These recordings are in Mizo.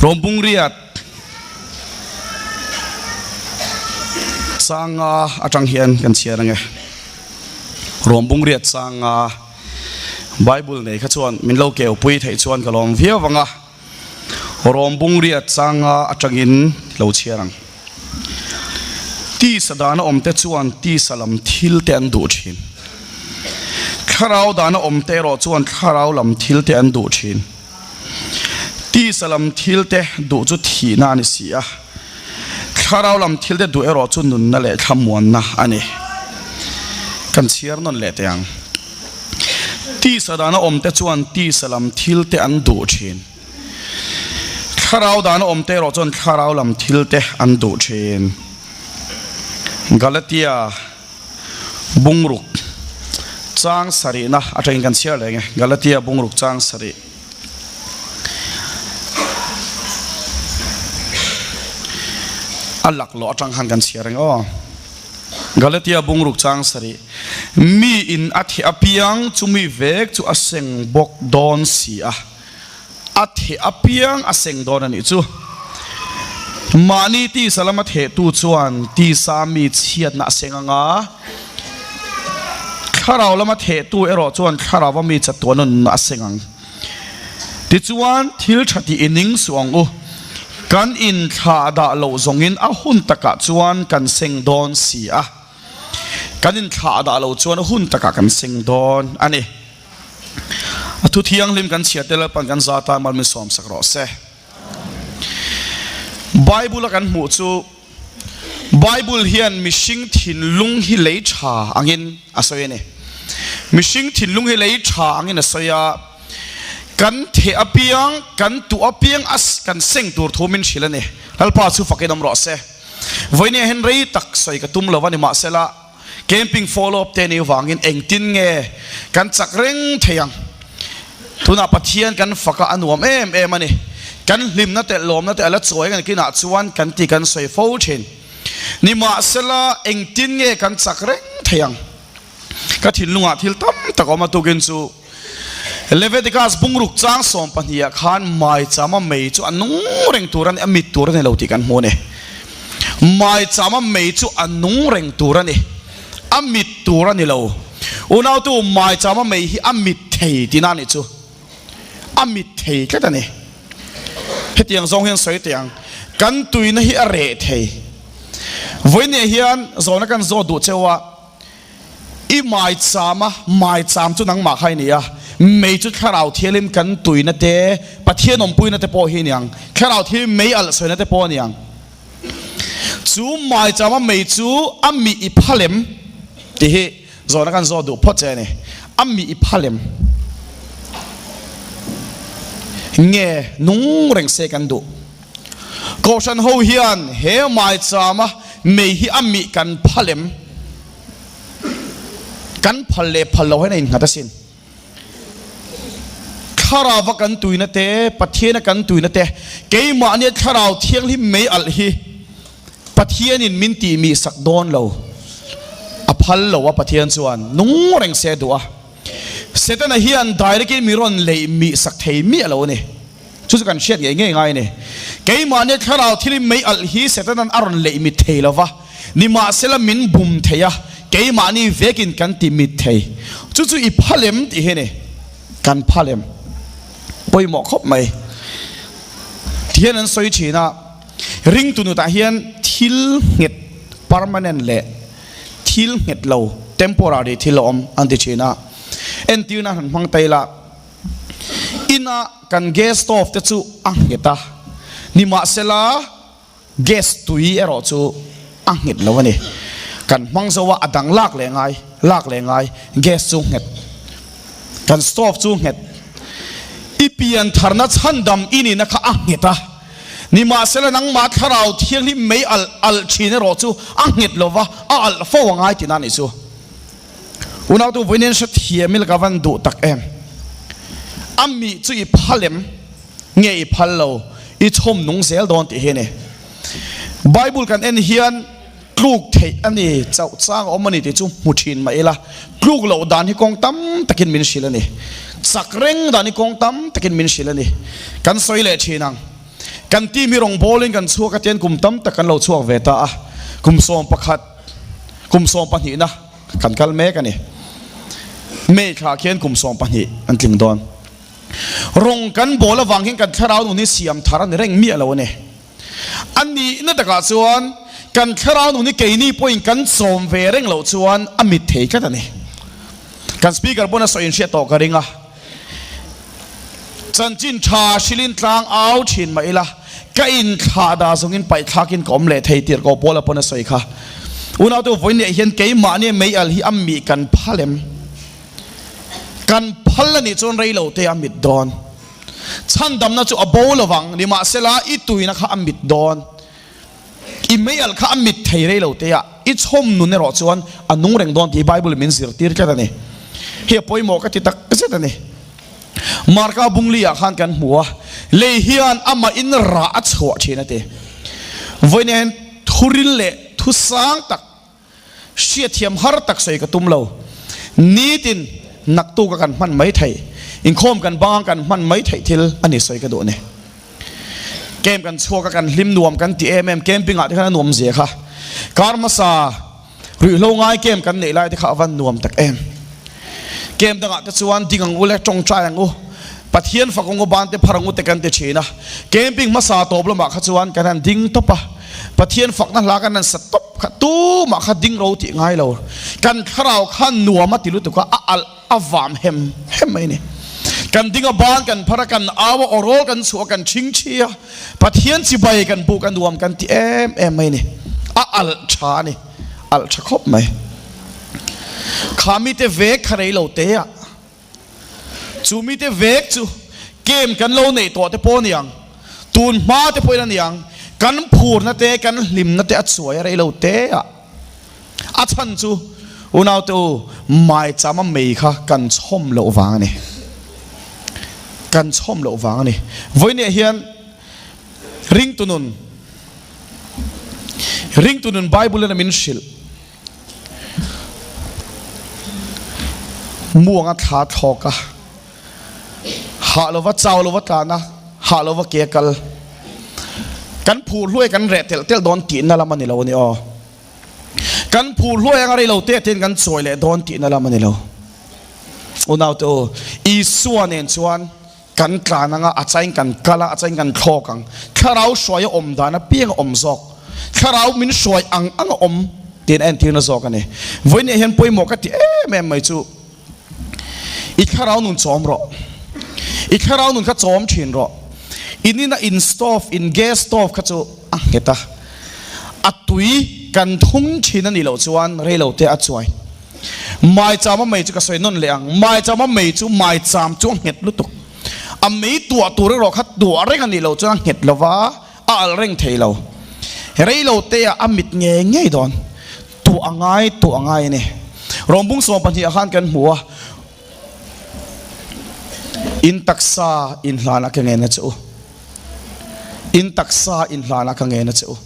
Rawmbung riat changa atang hian kan chhiar ange. Rawmbung riat changa Bible nei kha chuan min lo keu pui theih chuan ka lawm viau anga. Rawmbung riat changa atangin lo chhiar ang. Tisa dana awmte chuan tisa lam thil te an duh thin. Thlarau dana awmte erawh chuan thlarau lam thil te an duh thin. Tisa lam thil te duh chu thihna a ni si a, thlarau lam thil te duh erawh chu nunna leh thlamuanna a ni. Kan chhiar nawn leh teh ang. Tisa dana awmte chuan tisa lam thil te an duh thin. Thlarau dana awmte erawh chuan thlarau lam thil te an duh thin. Galatia bungruk chang sarihna atangin kan chhiar leh ang e. Galatia bungruk chang sarih. A laklawh atang khan kan chhiar ang e aw. Galatia bungruk chang sarih. Mi in a theh apiang chu mi vek chu a seng bawk dawn si a. A theh apiang a seng dawn a nih chu. Mahni tisa lama thehtu chuan tisa mi chhiatna a seng ang a, thlarau lama thehtu erawh chuan thlarauva mi chatuan nunna a seng ang. Tichuan, thil tha tih i ning suh ang u. Kan inthlah dah loh zawngin a hun takah chuan kan seng dawn si a. Kan inthlah dah loh chuan a hun takah kan seng dawn a ni. A thu thianghlim kan chhiar te Lalpan kan za tan mal min sawm sak rawh se. Bible a kan hmuh chu Bible hian mihring thinlung hi lei tha angin a sawi a ni. Mihring thinlung hi lei tha angin a sawi a, kan theh apiang, kan tuh apiang a kan seng tur thu min hrilh a ni. Lalpa chu fakin awm rawh se. Vawinia hian rei tak sawi ka tum lo a ni mahsela, Camping follow up te nih vangin engtin nge kan chak reng thei ang? Tunah Pathian kan fak a, a nuam em em a ni. Kan hlimna te lawmna te a la chawi ang kinah chuan kan ti kan sawi fo thin. Nimahsela engtin nge kan chak reng thei ang? Ka thinlungah thil tam tak a awm a tukin chu Leviticus bungruk chang 12 ah khan maichama mei chu a nung reng tur a ni, a mit tur a ni lo tih kan hmu a ni. Maichama mei chu a nung reng tur a ni, a mit tur a ni lo. Unautu, maichama mei hi a mit thei tihna a nih chu. A mit thei tlat a ni. Hetiang zawng hian sawi teh ang, kan tuina hi a reh thei. Vawiinah hian zawhna kan zawt duh cheu a. I maicham a, maicham chu nangmah kha i ni a, mei chu Thlarau Thianghlim kan tuina te, Pathian awmpuina te pawh hi a ni ang, Thlarau Thianghlim mei alh sawina te pawh a ni ang. Chu maicham a mei chu a mi i phalem tih hi zawhna kan zawt duh phawt che a ni. A mi i phalem nge nung reng se kan duh. Kohhran ho hian he maicham a mei hi a mi kan phalem. Kan phal leh phal lo hian a innghat asin. Thlarauva kan tuina te, Pathiana kan tuina te, keimahnia Thlarau Thianghlim mei alh hi Pathianin min tihmih sak dawn lo. A phal lo a Pathian chuan nung reng se duh a. Setana hian direct in mi rawn leih mih sak thei miah lo a ni. Chu chu kan hriat ngei ngei ngai a ni. Keimahnia Thlarau Thianghlim mei alh hi Setana'n a rawn leih mit thei lo va. Nimahsela min bum thei a, keimahni vekin kan ti mit thei. Chu chu i phal em tih hi a ni. Kan phal em? Pawimawh khawp mai. Ti hian an sawi thin a, ringtu nutah hian thil nghet, permanent, leh thil nghet lo, temporary, thil a awm an ti thin a. Entirna han hmang ta ila, ina kan gas stove te chu a nghet a, nimahsela, Gas tui erawh chu a nghet lo a ni. Kan hmang zo a, a dang lak leh ngai, lak leh ngai. Gas chu nghet. Kan stove chu nghet. I pian tharna chhandam i nihna kha a nghet a. Nimahsela nangmah thlarau thianghlim mei alh alh thin erawh chu a nghet lo va, a alh fo a ngai tihna a nih chu. Unautu vawiin hrethiam ila ka van duh tak em. A mih chu i phal em? Nge i phal lo, i chhawm nung zel dawn tih hi a ni. Bible kan en hian tluk theih a ni, chauh chang a awm a ni tih chu hmu thin mah ila, tluk loh dan hi kawng tam takin min hrilh a ni. Chak reng dan hi kawng tam takin min hrilh a ni. Kan sawi leh thin ang. Kan team hi rawngbawlin kan chhuak a tian kum tam tak kan lo chhuak ve ta a, kum 11, kum sawmpahnihna kan kal mek a ni. May thlah khian kum 12 an tling dawn. Rawng kan bawl avang hian kan thlarau nun hi siam thar a ni reng miah lo a ni. A nihna takah chuan kan thlarau nun hi keini pawhin kan chawm ve reng loh chuan a mit thei tlat a ni. Kan speaker pawn a sawi inhriat tawh ka ring a. Chanchin tha hrilhin tlang au thin mah ila, ka inthlah dah zawngin paihthlakin ka awm leh thei tirh ko Paula pawn a sawi kha. Unaute vawiin leh hian keimahni mei al hi a mih kan phal em? Kan phal a nih chuan rei lo te a mit dawn. Chhandamna chu a bo lovang, nimahsela i tuina kha a mit dawn. I mei al kha a mit thei rei lo te a, i chhawm nun erawh chuan a nung reng dawn tih Bible min zirtir tlat a ni. Hei a pawimawh ka ti tak zet a ni. Marka bungli ah khan kan hmu a, lei hian amah in rah a chhuah thin a ti. Vawiin thuril leh thusang tak Hriatthiam har tak sawi ka tum lo. Nitin naktuk a kan hman mai theih, inkhawm kan bang a kan hman mai theih thil a ni sawi ka duh a ni. Camp kan chhuak a kan hlim nuam kan ti em em, camping ah te khan a nuam zia kha. Kar hmasa ruihhlo ngai camp kan neih lai te kha a van nuam tak em. Camp dangah te chuan ding ang u le tawngtai ang u, Pathian fak ang u, ban te phar ang u te kan ti thin a. Camping hmasa tawp lamah kha chuan kan han ding tawp a, Pathian fakna hla kan han sa tawp kha tumah kha ding ro tih ngai lo. Kan thlarau kha nuam a ti lutuk a, a alh a vam hem hem mai a ni. Kan ding a ban kan phar a, kan au a, awrawl kan chhuah a, kan thing thi a, Pathian chibai kan buk a nuam kan ti em em mai a ni. A alh tha a ni, alh tha khawp mai. Kha mite vek kha rei lo te ah. Chu mite vek chu kem kan lo neih tawh te pawh a ni ang, tun hma te pawhin a ni ang, kan phurna te, kan hlimna te a chuai a rei lo te ah. A chhan chu unaute u, maichama mei kha kan chhawm loh vang a ni. Kan chhawm loh vang a ni. Vawiinah hian ringtu nun, ringtu nun Bible in a min hrilh. Muanga thla thlawk a, hah lova chau lova tlan a, hah lova ke a kal. Kan phur hluai kan reh telh telh dawn tihna lam a ni lo a ni aw. Kan phur hluai anga rei lo te ten kan chawi leh dawn tihna lam a ni lo. Unaute u, Isua nen chuan kan tlan anga a chain kan kal a, a chain kan thlawk ang. Thlarau hruai a awm dan apiang a awm zawk. Thlarau min hruai ang ang a awm tiin a entirna zawk a ni. Vawiinah hian pawimawh ka ti em em mai chu i thlarau nun chawm rawh. I thlarau nun kha chawm thin rawh. In ina in stove, in gas stove kha chu a nghet a, a tui kan thung thin a nih loh chuan reilo te a chuai. Maicham a mei chu ka sawi nawn leh ang. Maicham a mei chu maicham chu a nghet lutuk. A mei tuah tur erawh kha tuah reng a nih loh chuan a nghet lo va, a alh reng thei lo. Rei lo te ah a mit ngei ngei dawn. Tuah a ngai, tuah a ngai a ni. Rawngbung 12 ah khan kan hmu a, In taksa inhlan a ka ngen a che u. In taksa inhlan a ka ngen a che u.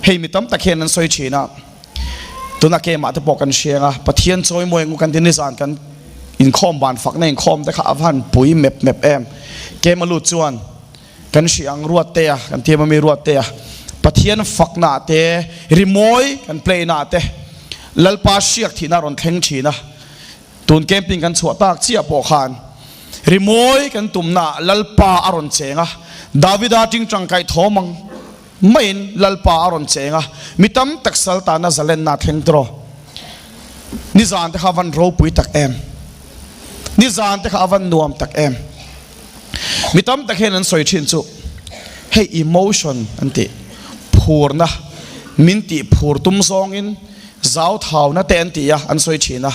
Hei mi tam tak hian an sawi thin a, tuna keimah te pawh kan hriang a, Pathian chawimawi ang u kan ti nizan kan inkhawm ban fakna inkhawm te kha a van pui mep mep em. Keima lut chuan kan hri ang ruat te a, kan thiam ami ruat te a, Pathian fakna ah te, rimawi kan play na ah te, Lalpa hriak thihna a rawn thleng thin a, tun camping kan chhuah tak chiah pawh khan rimawi kan tumna ah Lalpa a rawn cheng a, Davida tingtang kaih thawm ang. Maiin Lalpa a rawn cheng a, mi tam tak sal tana zalenna a thleng tawh. Nizan te kha a van ropui tak em! Nizan te kha a van nuam tak em! Mi tam tak hian an sawi thin chu, hei emotion an tih, phurna, min tih phur tum zawngin zauthauna te an ti a, an sawi thin a.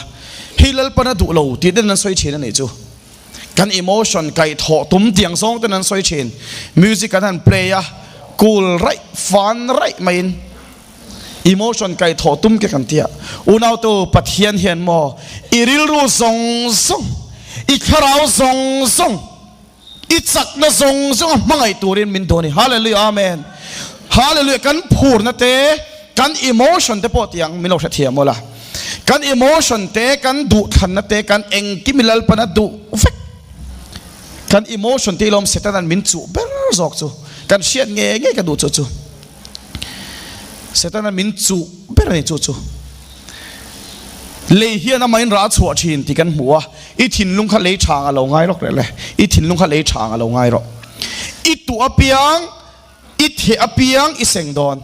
Hei Lalpan a duh lo tih ten an sawi thin a nih chu. Kan emotion kaihthawh tum tiang zawng ten an sawi thin. Music an han play a, cool raih, fun raih maiin emotion kaihthawh tum ke kan tia. Unautu Pathian hian maw i rilru zawng zawng, i thlarau zawng zawng, i chakna zawng zawng a hmangaih turin min duh a ni. Hallelujah Amen. Hallelujah kan phurna te, kan emotion te pawh tiang min lo hrethiam aw la. Kan emotion te, kan duhthlanna te, kan engkim i Lalpan a duh vek. Kan emotion te i lawm Setanan min chuh ber zawk chu. Kan hriat nge nge ka duh chu chu. Setana min chuh ber a ni chu chu. Lei hian amahin rah a chhuah thin tih kan hmu a, i thinlung kha lei tha ang a lo ngai rawk reh le, i thinlung kha lei tha ang a lo ngai rawh. I tuh apiang, i theh apiang i seng dawn.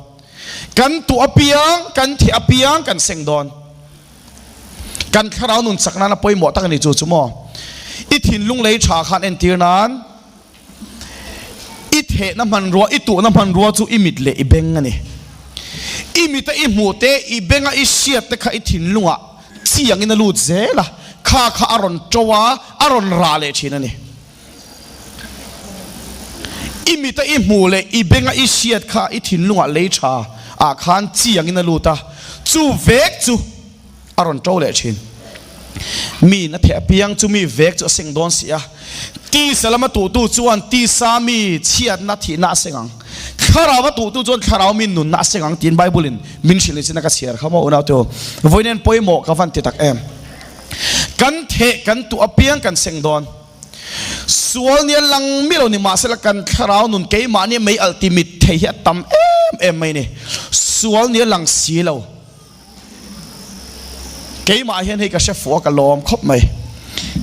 Kan tuh apiang, kan theh apiang kan seng dawn. Kan thlarau nun chak nana pawimawh tak a ni chu chu maw. I thinlung lei tha khan entir nan i thehna hmanrua, i tuhna hmanrua chu i mit leh i beng a ni. I mita i hmuh te, i benga i hriat te kha i thinlungah chiangin a lut zel a, kha kha a rawn to a, a rawn rah leh thin a ni. I mita i hmuh leh i benga i hriat kha i thinlungah lei tha ah khan chiangin a lut a, chu vek chu a rawn to leh thin. Miin a theh apiang chu mi vek chu a seng dawn si a, tisa lama tuhtu chuan tisa mi chhiatna thihna a seng ang, thlarau a tuhtu chuan thlarau mi nunna a seng ang tiin Bible in min hrilh ni chin a ka chhiar kha maw unau te u. Vawiin pawimawh ka van ti tak em. Kan theh kan tuh apiang kan seng dawn. Sual nia lang mi lo ni mahsela kan thlarau nun keimahni mei alh ti mit thei hi a tam em em mai ni. Sual nia lang si lo. Keimah hian hei ka hre fuh a ka lawm khawp mai.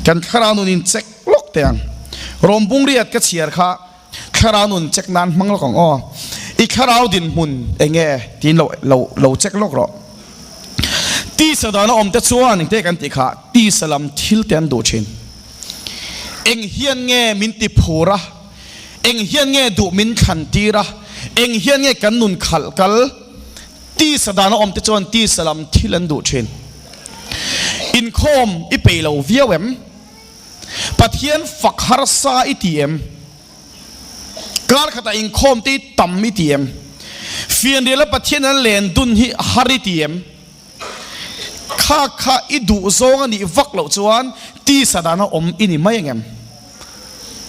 Kan thlarau nun in check lawk teh ang. Rawm bung riat ka chhiar kha thlarau nun check nan hmang lawk ang aw. I thlarau dinhmun eng nge tiin lo lo lo check lawk rawh. Tisa dana awm te chuan engte kan tih kha tisa lam thil te an duh thin. Eng hian nge min ti phur a, eng hian nge duh min thlan tir a, eng hian nge kan nun khalh kal. Tisa dan a awm te chuan tisa lam thil an duh thin. Inkhawm i peih lo viau em? Pathian fak harsa i ti em? Kar khatah inkhawm te i tam i ti em? Fianriala Pathian an len dun hi har i ti em? Kha kha i duh zawng a nih vak loh chuan tisa dan a awm i ni mai ang em?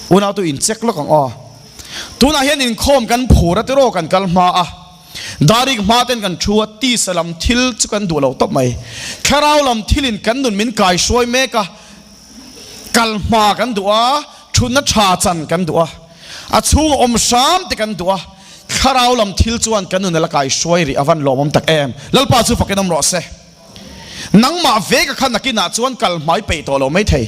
Unautu in check lawk ang aw. Tunah hian inkhawm kan phur a tiraw kan kal hma a. Darik hma ten kan thu a, tisa lam thil chu kan duh lo tawp mai. Thlarau lam thilin kan nun min kai hruai mek a, kal hma kan duh a, thutna tha chan kan duh a, a chhung awm hram te kan duh a, thlarau lam thil chuan kan nun a la kai hruai rih a van lawmawm tak em. Lalpa chu fakin awm rawh se. Nangmah ve ka kha nakinah chuan kal hmai peih tawh lo mai thei.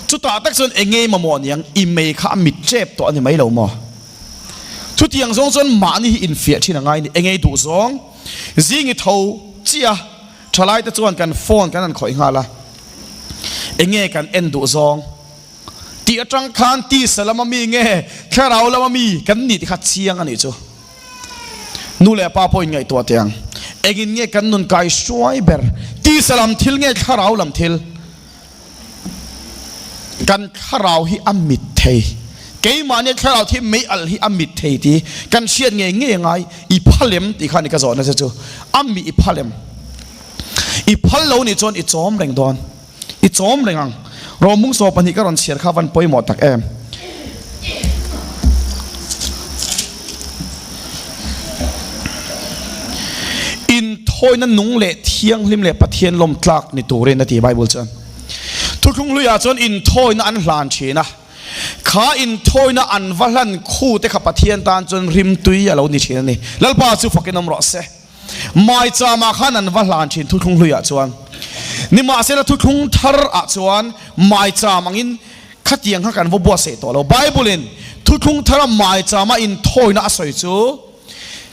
Chutah tak chuan eng nge mamawh niang i mei kha a mit tep tawh a ni mai lo maw? Chutiang zawng chuan mahni hi infiah thin a ngai ni. Eng nge duh zawng? Zing i tho chiah a, thalaite chuan kan phone kan han khawih nghal a. Eng nge kan en duh zawng? Tih atang khan tisa lama mi nge thlarau lama mi kan nih ti kha chiang a nih chu. Nu leh pa pawh inngaihtuah teh ang. Engin nge kan nun kai hruai ber? Tisa lam thil nge thlarau lam thil? Kan thlarau hi a mit thei. Keimahni thlarau thi mei alh hi a mit thei ti kan hriat ngei ngei a ngai. I phal em tih kha ni ka zawhna che chu. A mi i phal em? I phal lo nih chuan i chawm reng dawn. I chawm reng ang. Rawmung 12 ka rawn chhiar kha van pawimawh tak em. Inthawina nung leh thianghlim leh Pathian lawm tlak ni turin a ti Bible chuan. Thuthlung hluiah chuan inthawina an hlan thin a. Kha inthawina an va hlan khu te kha Pathian tan chuan rimtui a lo ni thin a ni. Lalpa chu fakin awm rawh se. Maicham ah khan an va hlan thin thuthlung hlui ah chuan. Nimahsela thuthlung thar ah chuan maicham angin khatiang kha kan va buatsaih tawh lo. Bible in thuthlung thar a maicham a inthawina a sawi chu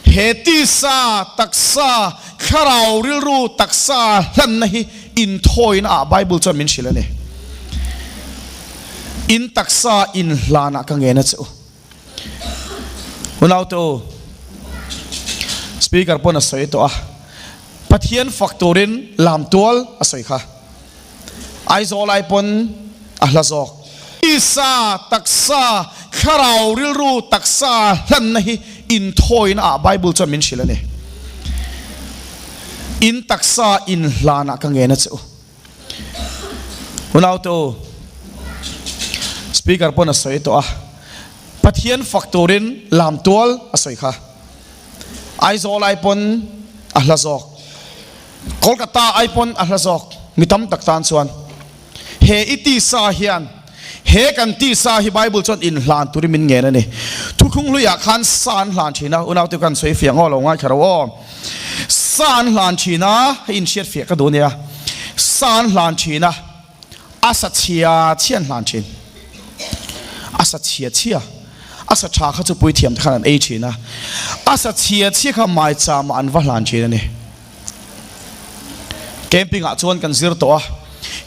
he tisa, taksa, thlarau, rilru, taksa hlanna hi inthawina ah Bible chuan min hrilh a ni. In taksa inhlan ah ka ngen a che u. Unau te u, Speaker pawn a sawi tawh a, Pathian fak turin lam tual a sawi kha. Aizawl ai pawn a hla zawk. Tisa, taksa, thlarau, rilru, taksa hlanna hi inthawina ah Bible chuan min hrilh a ni. In taksa inhlanah ka ngen a che u. Unau te u, Speaker pawn a sawi tawh a, Pathian fak turin lam tual a sawi kha. Aizawl ai pawn a hla zawk, Kolkata ai pawn a hla zawk, mi tam tak tan chuan. He i tisa hian. He kan tisa hi Bible chuan inhlan turin min ngen a ni. Thuthlung hluiah khan sa an hlan thin a, unaute kan sawi fiah ngaw lo ngai kha ro aw. Sa an hlan thin a, hei inhriat fiah ka duh nia. Sa an hlan thin a, a sa chhia chhia an hlan thin. A sa chhia chhia, a sa tha kha chu puithiam te khan an ei thin a, a sa chhia chhia kha maicham ah an va hlan thin a ni. Camping ah chuan kan zir tawh a,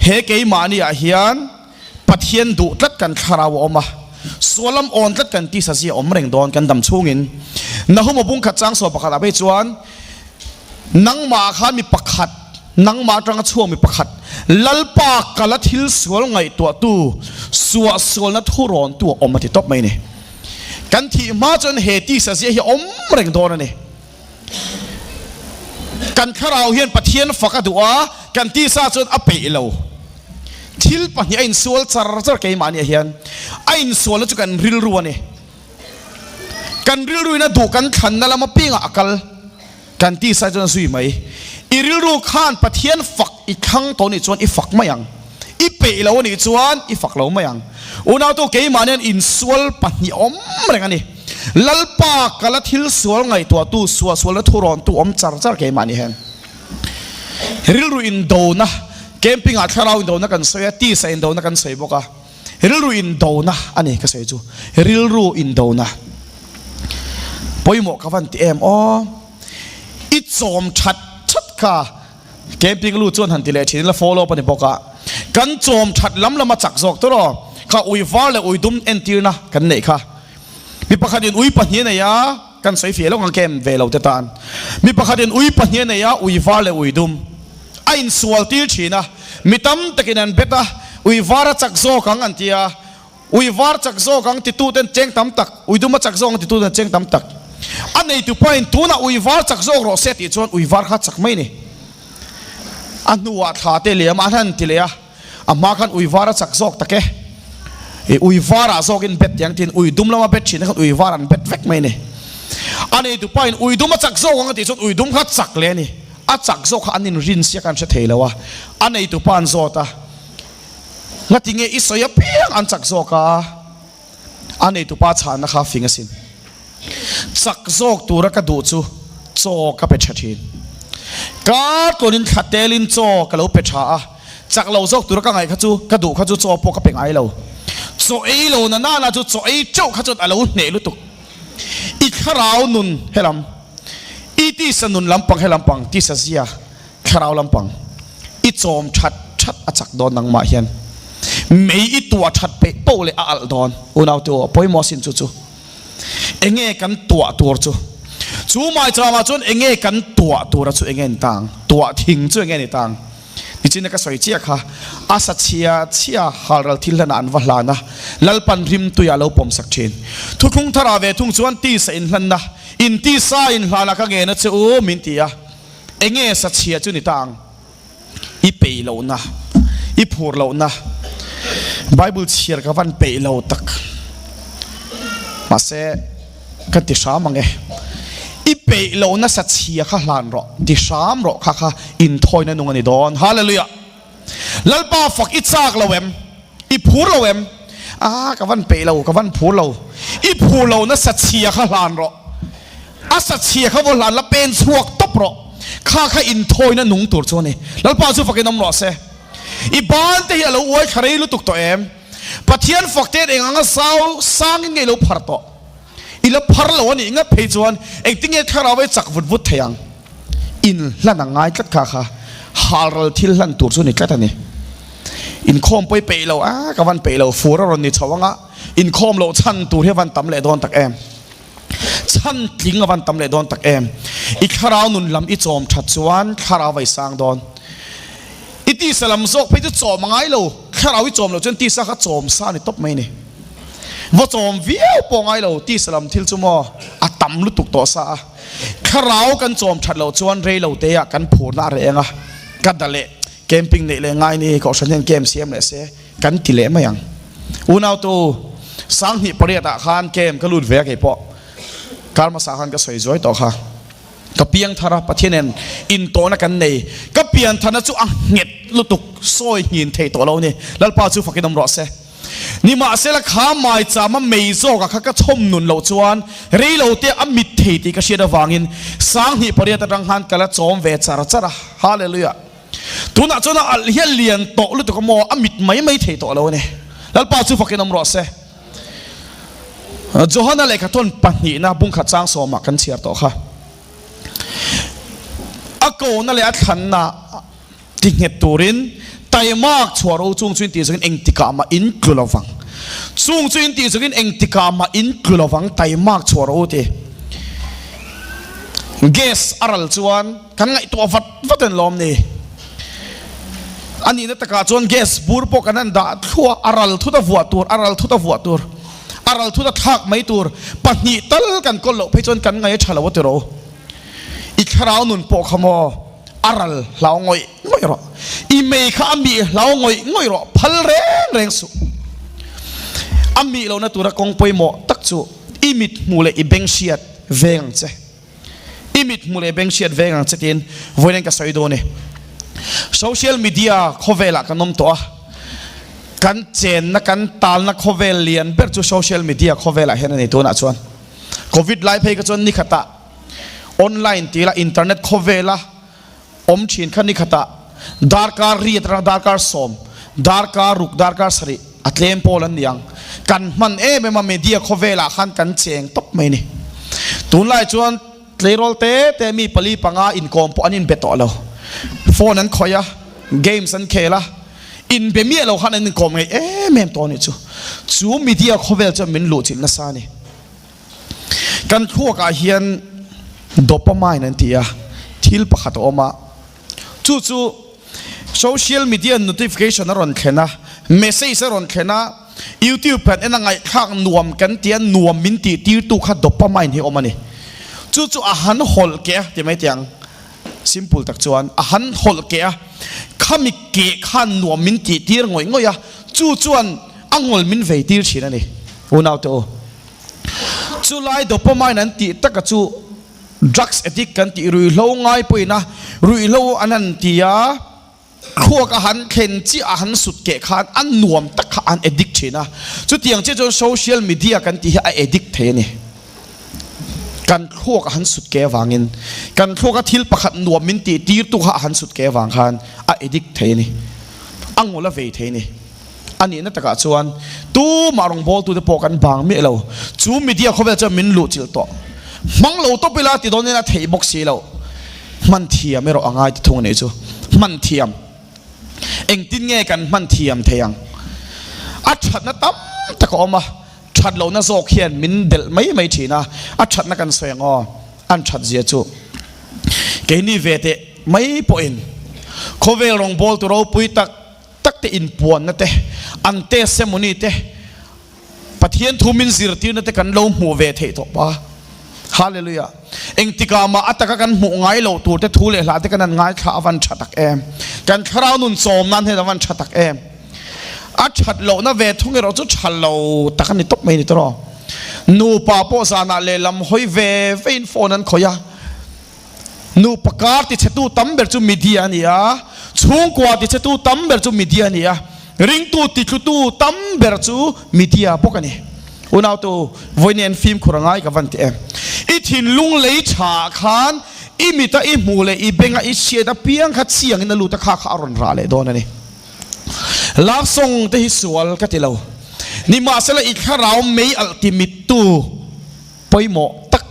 he keimahni ah hian Pathian duh tlat kan thlarau a awm a, sualam awn tlat kan tisa zia awm reng dawn kan dam chhungin. Nahuma bung khat chang saw pakhat ah phei chuan nangmah ah khan mi pakhat, nangmah atanga chhuak mi pakhat, Lalpa kala thil sual ngaihtuahtu, suahsualna thurawntu a awm a ti tawp mai a ni. Kan thih hma chuan he tisa zia hi a awm reng dawn a ni. Kan thlarau hian Pathian fak a duh a, kan tisa chuan a peih lo. Thil pahnih a insual char char keimahniah hian. A insualna chu kan rilru a ni. Kan rilruin a duh kan thlanna lam apiangah a kal. Kan tisa chuan a zui mai. I rilru khan Pathian fak i thlang tawh nih chuan i fak mai ang. I peih lo a nih chuan i fak lo mai ang. Unautu keimahnian insual pahnih awm reng a ni. Lalpa kala thil sual ngaihtuahtu suahsualna thurawntu awm char char keimah ni hen. Rilru indona, camping ah thlarau indona kan sawi a, tisa indona kan sawi bawk a. Rilru indona a ni ka sawi chu. Rilru indona. Pawimawh ka van ti em aw. I chawm that that kha Camping lu chuan han ti leh thin ila follow up a ni bawk a, kan chawm that lam lama chak zawk tur aw, kha ui var leh ui dum entirna kan neih kha. Mi pakhatin ui pahnih a nei a, kan sawi fiah lawk ang camp ve lo te tan. Mi pakhatin ui pahnih a nei a, ui var leh ui dum a insual tir thin a, mi tam takin an bet a, ui var a chak zawk ang an ti a, Ui var chak zawk ang titu ten cheng tam tak, ui duma chak zawk ang titu ten cheng tam tak. A neitu pahin tunah ui var chak zawk rawh se tih chuan ui var kha chak mai ni. A hnuah thla te liam an han ti leh a, a hma khan ui var a chak zawk tak e. I ui varah zawkin bet tiang tiin ui dum lama bet thin te khan ui var an bet vek mai ni. A neitu pahin ui duma chak zawk ang a tih chuan ui dum kha chak leh a ni. A chak zawk kha an inrin siak an hre thei lo a, a neitu pa an zawt a. Ngatinge i sawi apiang an chak zawk a, a neitupa chhanna kha fing asin. Chak zawk tura ka duh chu chaw ka pe tha thin. Kar tawnin thla telin chaw ka lo pe tha a, chak lo zawk tura ka ngaih kha chu ka duh kha chu chaw pawh ka pe ngai lo. Chaw ei lo na nana chu chaw ei teuh kha chuan a lo hneh lutuk. I thlarau nun helam, i tisa nun lampang helampang, tisa zia. Thlarau lampang i chawm that that a chak dawn nangmah hian mei i tuah that peih poh leh a alh dawn. Unaute aw, pawimawh sin chu chu enge kan tuah tur chu? Chu maichangah chuan enge kan tuah tura chu enge ni tang? Tuah thing chu enge ni tang? Nichin ka sawi chiah kha, a sa chhia chhia halral thil hlanah an va hlan a, Lalpan rimtuiah a lo pawmsak thin. Thuthlung tharah ve thung chuan tisa inhlanna, in tisa inhlanah ka ngen a che u min ti a. Enge sachhia chu ni ta ang? I peih lohna, i phur lohna, Bible chhiar ka van peih lo tak. Mahse, ka ti hram ang e. I peih lohna sachhia kha hlan rawh, ti hram rawh kha kha inthawina nung a ni dawn. Hallelujah! Lalpa fak i chak lo em? I phur lo em? Ah, ka van peih lo, ka van phur lo. I phur lo na sachhia kha hlan rawh. A sachhia kha vaw hlan la pen chhuak tawp rawh. Kha kha inthawina nung tur chu a ni. Lalpa chu fakin awm rawh se. I ban te hi a lo uai thla rei lutuk tawh em? Pathian fak te eng anga zau sangin nge i lo phar tawh? I la phar lo a nih ngat phei chuan engtinge thlarau ei chak vut vut thei ang? Inhlan a ngai tlat kha kha halral thil hlan tur chu ni tlat a ni. Inkhawm pawh i peih lo a, ka van peih lo, fur a rawn ni chho anga inkhawm loh chhan tur hi a van tam leh dawn tak em. Chhan tling a van tam leh dawn tak em. I thlarau nun lam i chawm that chuan thlarau a i sang dawn. I tisa lam zawk phei chu chawm a ngai lo, thlarau i chawm loh chuan tisa kha chawm sa a ni tawp mai a ni. Va chawm viau pawh a ngai lo, tisa lam thil chu maw a tam lutuk tawh sa a. Thlarau kan chawm that loh chuan rei lo te ah kan phurna a reng a, ka da leh camping neih leh ngai ni kohhran hian camp siam leh se kan ti leh mai ang. Unautu Sanghnih pariat ah khan camp ka lut ve a kei pawh kar hmasa khan ka sawi zuai tawh kha. Ka piang thar a, Pathian nen intawhna kan nei. Ka pian tharna chu a nghet lutuk sawi nghin thei tawh lo a ni. Lalpa chu fakin awm rawh se. Nimahsela kha maichama mei zawka kha ka chhawm nun loh chuan reilo te a mit thei tih ka hriat avangin 8008 atang khan ka la chawm ve char char a. Hallelujah! Tunah chuan a alh hi a lian tawh lutuk a maw, a mit mai mai thei tawh lo a ni. Lalpa chu fakin awm rawh se. Johana lehkhathawn pahnihna bungkhat chang sawmah kan chhiar tawh kha. A kona leh a thlanna ti nghet turin taimak chhuah ro chung chu in tih zawkin engtikah mah in tlu lo vang. Chung chu in tih zawkin engtikah mah in tlu lo vang taimak chhuah ro ti. Gas a ral chuan kan ngaihtuah vat vat en lawm ni. A nihna takah chuan gas bur pawh kan han dah thluah a ral thut a vuah tur, a ral thut a vuah tur, a ral thut a thlak mai tur pahnih tal kan kawl loh phei chuan kan ngaih a tha lo a ti ro. I thlarau nun pawh kha maw a ral hlau ngawih ngawih rawh. I mei kha a mih hlau ngawih ngawih rawh phal reng reng suh. A mih lohna tura kawng pawimawh tak chu i mit hmuh leh i beng hriat veng ang che. I mit hmuh leh beng hriat veng ang che tiin vawiin ka sawi dawn e. Social media khawvelah kan awm tawh a, kan chenna kan talna khawvel lian ber chu social media khawvelah hian a ni tunah chuan. Covid lai phei kha chuan nikhatah online tih lah internet khawvela awm thin kha nikhatah darkar riat atanga darkar sawm, darkar ruk, darkar sarih a tlem pawl an ni ang. Kan hman em em a media khawvelah khan kan cheng tawp mai a ni. Tunlai chuan tleirawl te te mi pali panga inkawm pawh an inbe tawh lo. Phone an khawih a, games an khel a, inbe miah lo khan an inkawm ngei em em tawh a nih chu. Chu media khawvel chuan min luhchilh nasa a ni. Kan thluakah hian dopamine an ti a, thil pakhat a awm a, chu chu social media notification a rawn thlen a, message a rawn thlen a, YouTube kan en a ngaihthlak nuam kan ti a, nuam min tih tirtu kha dopamine hi a awm a ni. Chu chu a han hawlh keh a ti mai teh ang, simple tak chuan a han hawlh keh a, khami keh khan nuam min tih tir ngawih ngawih a, chu chuan a ngawl min vei tir thin a ni. Unaute u. Chulai dopamine an tih taka chu drugs addict kan tih ruihhlo ngai pawhin a ruihhlo an han ti a, thluak a han thlen chiah a han sut keh khan a nuam tak kha an addict thin a. Chutiang chiah chuan social media kan tih hi a addict thei a ni. Kan thluak a han sut keh avangin kan thluak a thil pakhat nuam min tih tirtu kha a han sut keh avang khan a addict thei a ni. A ngawl a vei thei a ni. A nihna takah chuan tumah rawngbawltute pawh kan bang miah lo. Chu media khawvel chuan min luhchilh tawh. Hmang lo tawp ila ti dawnin a theih bawk si lo. Hman thiam erawh a ngai ti thung a nih chu. Hman thiam. Engtin nge kan hman thiam thei ang? A thatna tam tak a awm a, that lohna zawk hian min delh mai mai thin a, a thatna kan sawi ang aw. An that zia chu keini ve teh mai pawhin khawvel rawngbawltu ropui tak tak te inpuanna te, an testimony te, Pathian thu min zirtirna te kan lo hmuh ve theih tawh pa. Hallelujah. Engtikah mah a taka kan hmuh ngai loh tur te thu leh hla te kan han ngaithla a van tha tak em. Kan thlarau nun chawm nan hian a van tha tak em. A that lohna ve thung erawh chu tha lo tak a ni tawp mai ni tawh. Nupa pawh zanah lehlam hawi ve vein phone an khawih a. Nupa kar tichhetu tam ber chu media a ni a, chhungkua tichhetu tam ber chu media a ni a, ringtu titlutu tam ber chu media bawk a ni. Unautu, vawiin en fimkhur a ngai ka van ti em. I thinlung lei tha ah khan i mita i hmuh leh i benga i hriat apiang kha chiangin a lut a kha kha a rawn rah leh dawn a ni. Love song te hi sual ka ti lo. Nimahsela i thlarau mei alh ti mittu pawimawh tak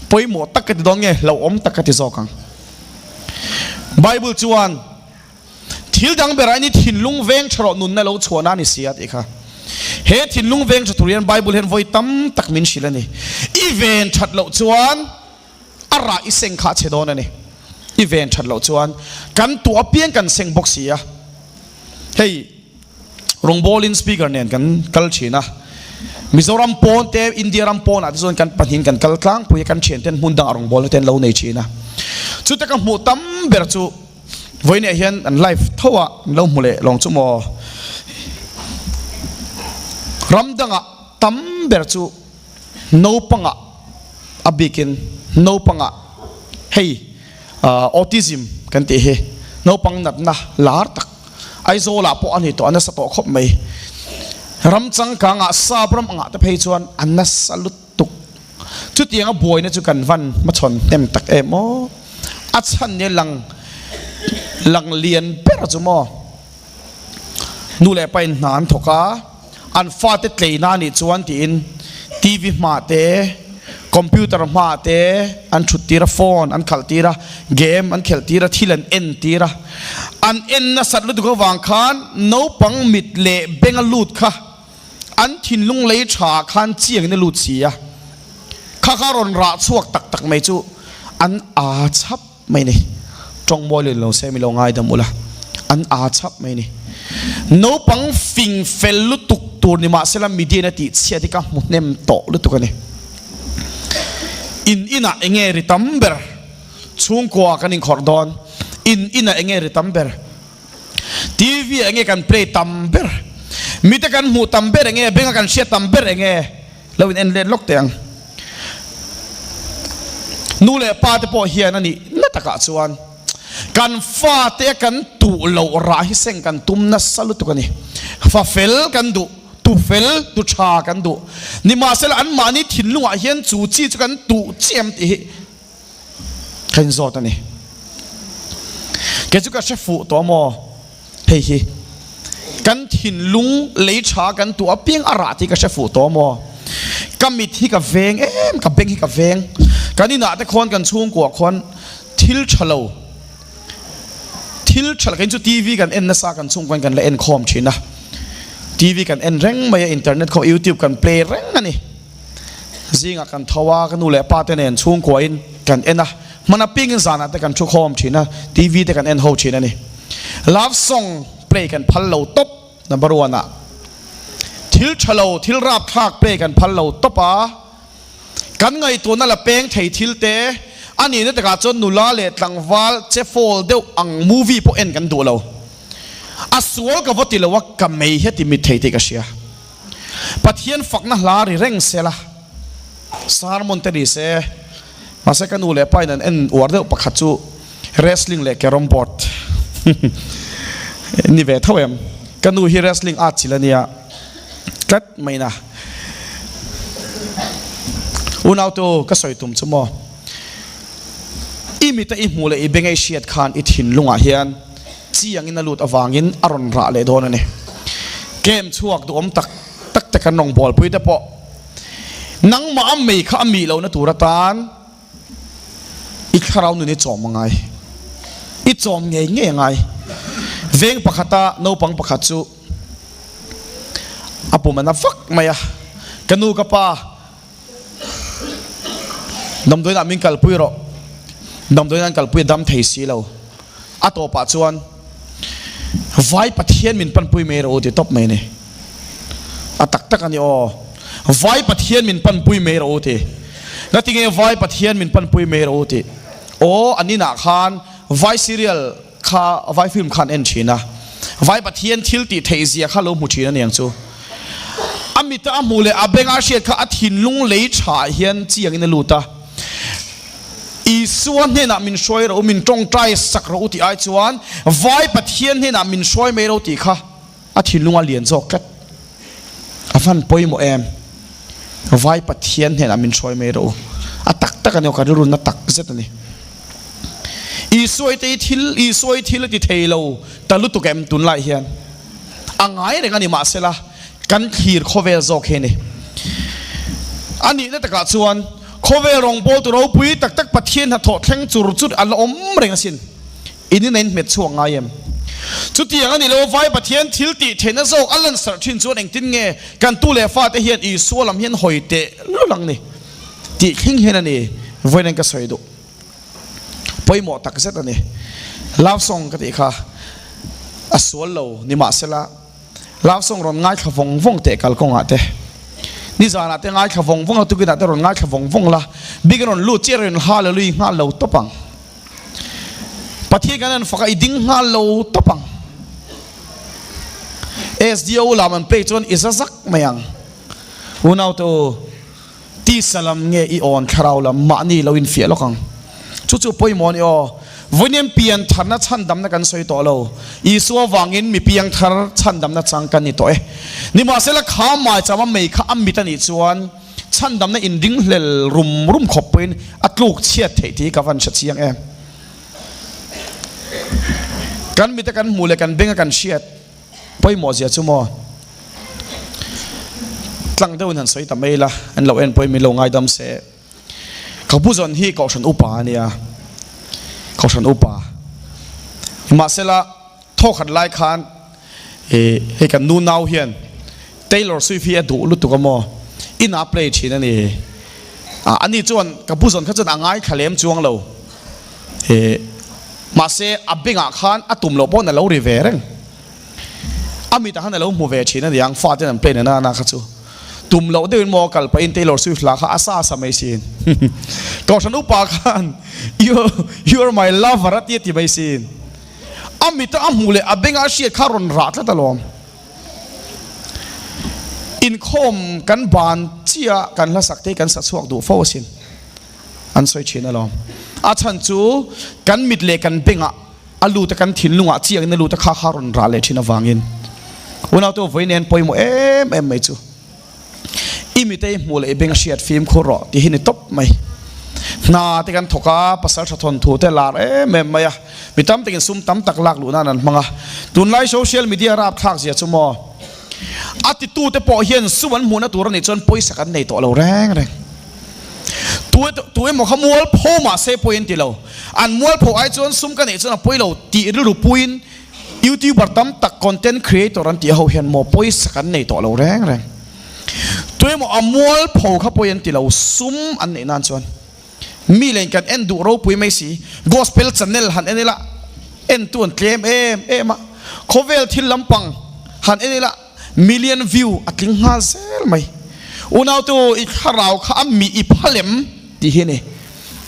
pawimawh tak ka ti dawn nge hlauhawm tak ka ti zawk ang. Bible chuan thil dang berah hian i thinlung veng tha rawh nunna lo chhuahna a ni si a tih kha. He thinlung veng tha tur hian Bible hian vawi tam tak min hrilh a ni. I ven that loh chuan a rah i seng kha a chhe dawn a ni. I ven that loh chuan kan tuah apiang kan seng bawk si a. Hei rawngbawlin speaker nen kan kal thin a, Mizoram pawn te India ram pawnah te chuan kan pahnihin kan kal tlangpui a, kan thian ten hmun dangah rawngbawlna te an lo nei thin a. Chute ka hmuh tam ber chu vawiinah hian an live tho a, an lo hmu leh lawng chu maw. Ram dangah tam ber chu naupangah a bikin naupangah hei autism kan tih hi naupang natna lar tak Aizawlah pawh a ni tawh a nasa tawh khawp mai. Ram changkangah sap ram angah te phei chuan a nasa lutuk. Chutianga buaina chu kan van hmachhawn hnem tak em aw. A chhan nia lang lang lian ber chu maw. Nu leh pa in hna an thawk a, an fate tleina a nih chuan tiin TV hma te, computer hma te an thut tir a, phone an khalh tir a, game an khelh tir a, thil an en tir a. An en nasat lutuk avang khan naupang mit leh beng a lut kha an thinlung lei tha ah khan chiangin a lut si a, kha kha rawn rah chhuak tak tak mai chu an aa chhap mai ni. Tawng mawi leh lo se mi lo ngaidam ula, an aa chhap mai ni. Naupang fing fel lutuk tur ni mahsela media in a tih chhiat hi ka hmu hnem tawh lutuk a ni. In inah eng nge ri tam ber? Chhungkua kan inkhawrh dawn. In inah eng nge ri tam ber? TV ah enge kan play tam ber? Mite kan hmuh tam ber enge? Benga kan hriat tam ber enge? Lo in en let lawk teh ang. Nu leh pa te pawh hian a nih na takah chuan kan fate a kan tuh loh rah hi seng kan tum nasa lutuk a ni. Fa fel kan duh, tu fel, tu tha kan duh. Nimahsela anmahni thinlungah hian chu chi chu kan tuh chiam tih hi Ka inzawt a ni. Kei chu ka hre fuh tawh maw? Hei hi kan thinlung lei tha kan tuah apiang a rah tih ka hre fuh tawh maw? Ka mit hi ka veng em, ka beng hi ka veng. Kan inah te khawn kan chhungkuah khawn thil tha lo, thil tha lo, kei chu TV kan en nasa kan chhungkuain kan la en khawm thin a. TV kan en reng mai a, internet khaw youtube kan play reng a ni. Zingah kan tho a, ka nu leh pa te nen chhungkuain kan en a, hman apiangin zanah te kan thu khawm thin a, TV te kan en ho thin a ni. Love song play kan phal lo tawp number one ah. Thil tha lo, thil rapthlak play kan phal lo tawp a, kan ngaihtuahna la peng thei thil te a nihna takah chuan nula leh tlangval che fall deuh ang movie pawh en kan duh lo. A sual ka va ti lo a, ka mei hi a ti mit thei tih ka hria. Pathian fakna hla ri reng se la, sermon te ni se, mahse ka nu leh pa in an en uar deuh pakhat chu wrestling leh carrom board ni ve tho em. Ka nu hi wrestling at chilh a nia tlat mai na. Unautu ka sawi tum chu maw, i mita i hmuh leh i beng a i hriat khan i thinlungah hian Chiangin a lut avangin a rawn rah leh dawn a ni. Game chhuak duhawm tak tak te kan rawngbawlpui te pawh nangmah a mei kha a mih lohna tur atan i thlarau nun i chawm a ngai. I chawm ngei ngei a ngai. Veng pakhata naupang pakhat chu a pum a na vak mai a, Ka nu ka pa, Damdawiinah min kalpui rawh. Damdawiinah an kalpui a dam thei si lo. A tawpah chuan Vai Pathian min panpui mai rawh u ti tawp mai a ni. A tak tak a ni aw. Vai Pathian min panpui mai rawh u ti. Ngatinge Vai Pathian min panpui mai rawh u ti. Aw an inah khan Vai serial kha Vai film kha an en thin a, Vai Pathian thil tih theih zia kha lo hmu thin a niang chu. A mita a hmuh leh a benga a hriat kha a thinlung lei tha ah hian chiangin a lut a. Isua hnenah min hruai rawh u, min tawngtai sak rawh u tih ai chuan Vai Pathian hnenah min hruai mai ro tih kha a thinlung a lian zawk tlat. A van pawimawh em? Vai Pathian hnenah min hruai mai rawh u. A tak tak a ni aw, ka rilru na tak zet a ni. Isua te hi thil, Isua hi thil a ti thei lo ta lutuk em tunlai hian. A ngai reng a ni mahsela kan thlir khawvel zawk hi a ni. A nihna takah chuan khawvel rawngbawltu ropui tak tak Pathian hnathawh thleng chur chur a la awm reng asin. In in a inhmet chhuak ngai em? Chutiang a ni lo, Vai Pathian thil tih theihna zawk a lansarh thin chuan engtin nge kan tu leh fate hian Isua lam hian hawi teh lul ang ni? Tih thleng hian a ni, vawiin ka sawi duh. Pawimawh tak zet a ni. Love song ka tih kha a sual lo nimahsela love song rawn ngaithla vawng vawng teh kalkawngah te, nizanah te ngaithla vawng vawng la, tukinah te rawn ngaithla vawng vawng la, bik a rawn lut chiah rawn hallelujah nghal lo tawp ang. Pathian kan han fak a, i ding nghal lo tawp ang. SDO lam an play chuan i za zak mai ang. Unau te u, tisa lam nge i awn thlarau lam mahni lo infiah lawk ang. Chu chu pawimawh a ni aw. Vawiin piantharna chhandamna kan sawi tawh lo. Isua vangin mi piangthar chhandamna chang kan ni tawh e. Nimahsela kha maichama mei kha a mit a nih chuan chhandamna inringhlel rum rum khawp pawhin a tluk chhiat theih tih hi ka van hre chiang em. Kan mita kan hmuh leh kan benga kan hriat pawimawh zia chu maw tlang deuhin han sawi ta mai ila an lo en pawhin min lo ngaidam se. Ka pu zawn hi Kohhran upa a nia, Kohhran upa. Nimahsela thawkhat lai khan ih hei kan nu nau hian Taylor Swift hi a duh lutuk a maw, inah a play thin a ni. Ah ani chuan ka pu zawn kha chuan a ngaithla lem chuang lo. Ih mahse a bengah khan a tum loh pawhin a lo ri ve reng. A mitah khan a lo hmu ve thin a niang, faten an play nana na kha chu. Tum loh deuhin maw kal pahin Taylor Swift hla kha a sa sa mai sin. Kohhran upa khan you you are my lover a ti a ti mai sin. A mita a hmuh leh a benga a hriat kha a rawn rah tlat alawm. Inkhawm kan ban chiah kan hla sak te hi kan sa chhuak duh fo asin. An sawi thin alawm. A chhan chu kan mit leh kan bengah A lut a kan thinlungah chiangin a lut a kha kha rawn rah leh thin avangin unau te vawi nen pawimawh em em mai chu i mitei hmuh leh i beng hriat fimkhur rawh tih hi ni tawp mai. Hna te kan thawk a, pasal tha thawn thu te lar em em mai a, mi tam takin sum tam tak lak luh nan an hmang a, tunlai social media rapthlak zia chu maw a titu te pawh hian sum an hmuhna tur a nih chuan pawisa kan nei tawh lo reng reng. Tu tu emaw kha mualpho mah se pawi an ti lo. An mualpho ai chuan sum ka neih chuan a pawi lo tih rilru puiin YouTuber tam tak content creator an tih ho hian maw pawisa kan nei tawh lo reng reng. Tu emaw a mualpho kha pawi an ti lo sum an neih nan chuan mi leh kan en duh ropui mai si. Gospel channel han en ila en tu an tlem em em a, khawvel thil lampang han en ila Million view a tling nghal zel mai. Unautu i thlarau kha a mi i phal em tih hi a ni.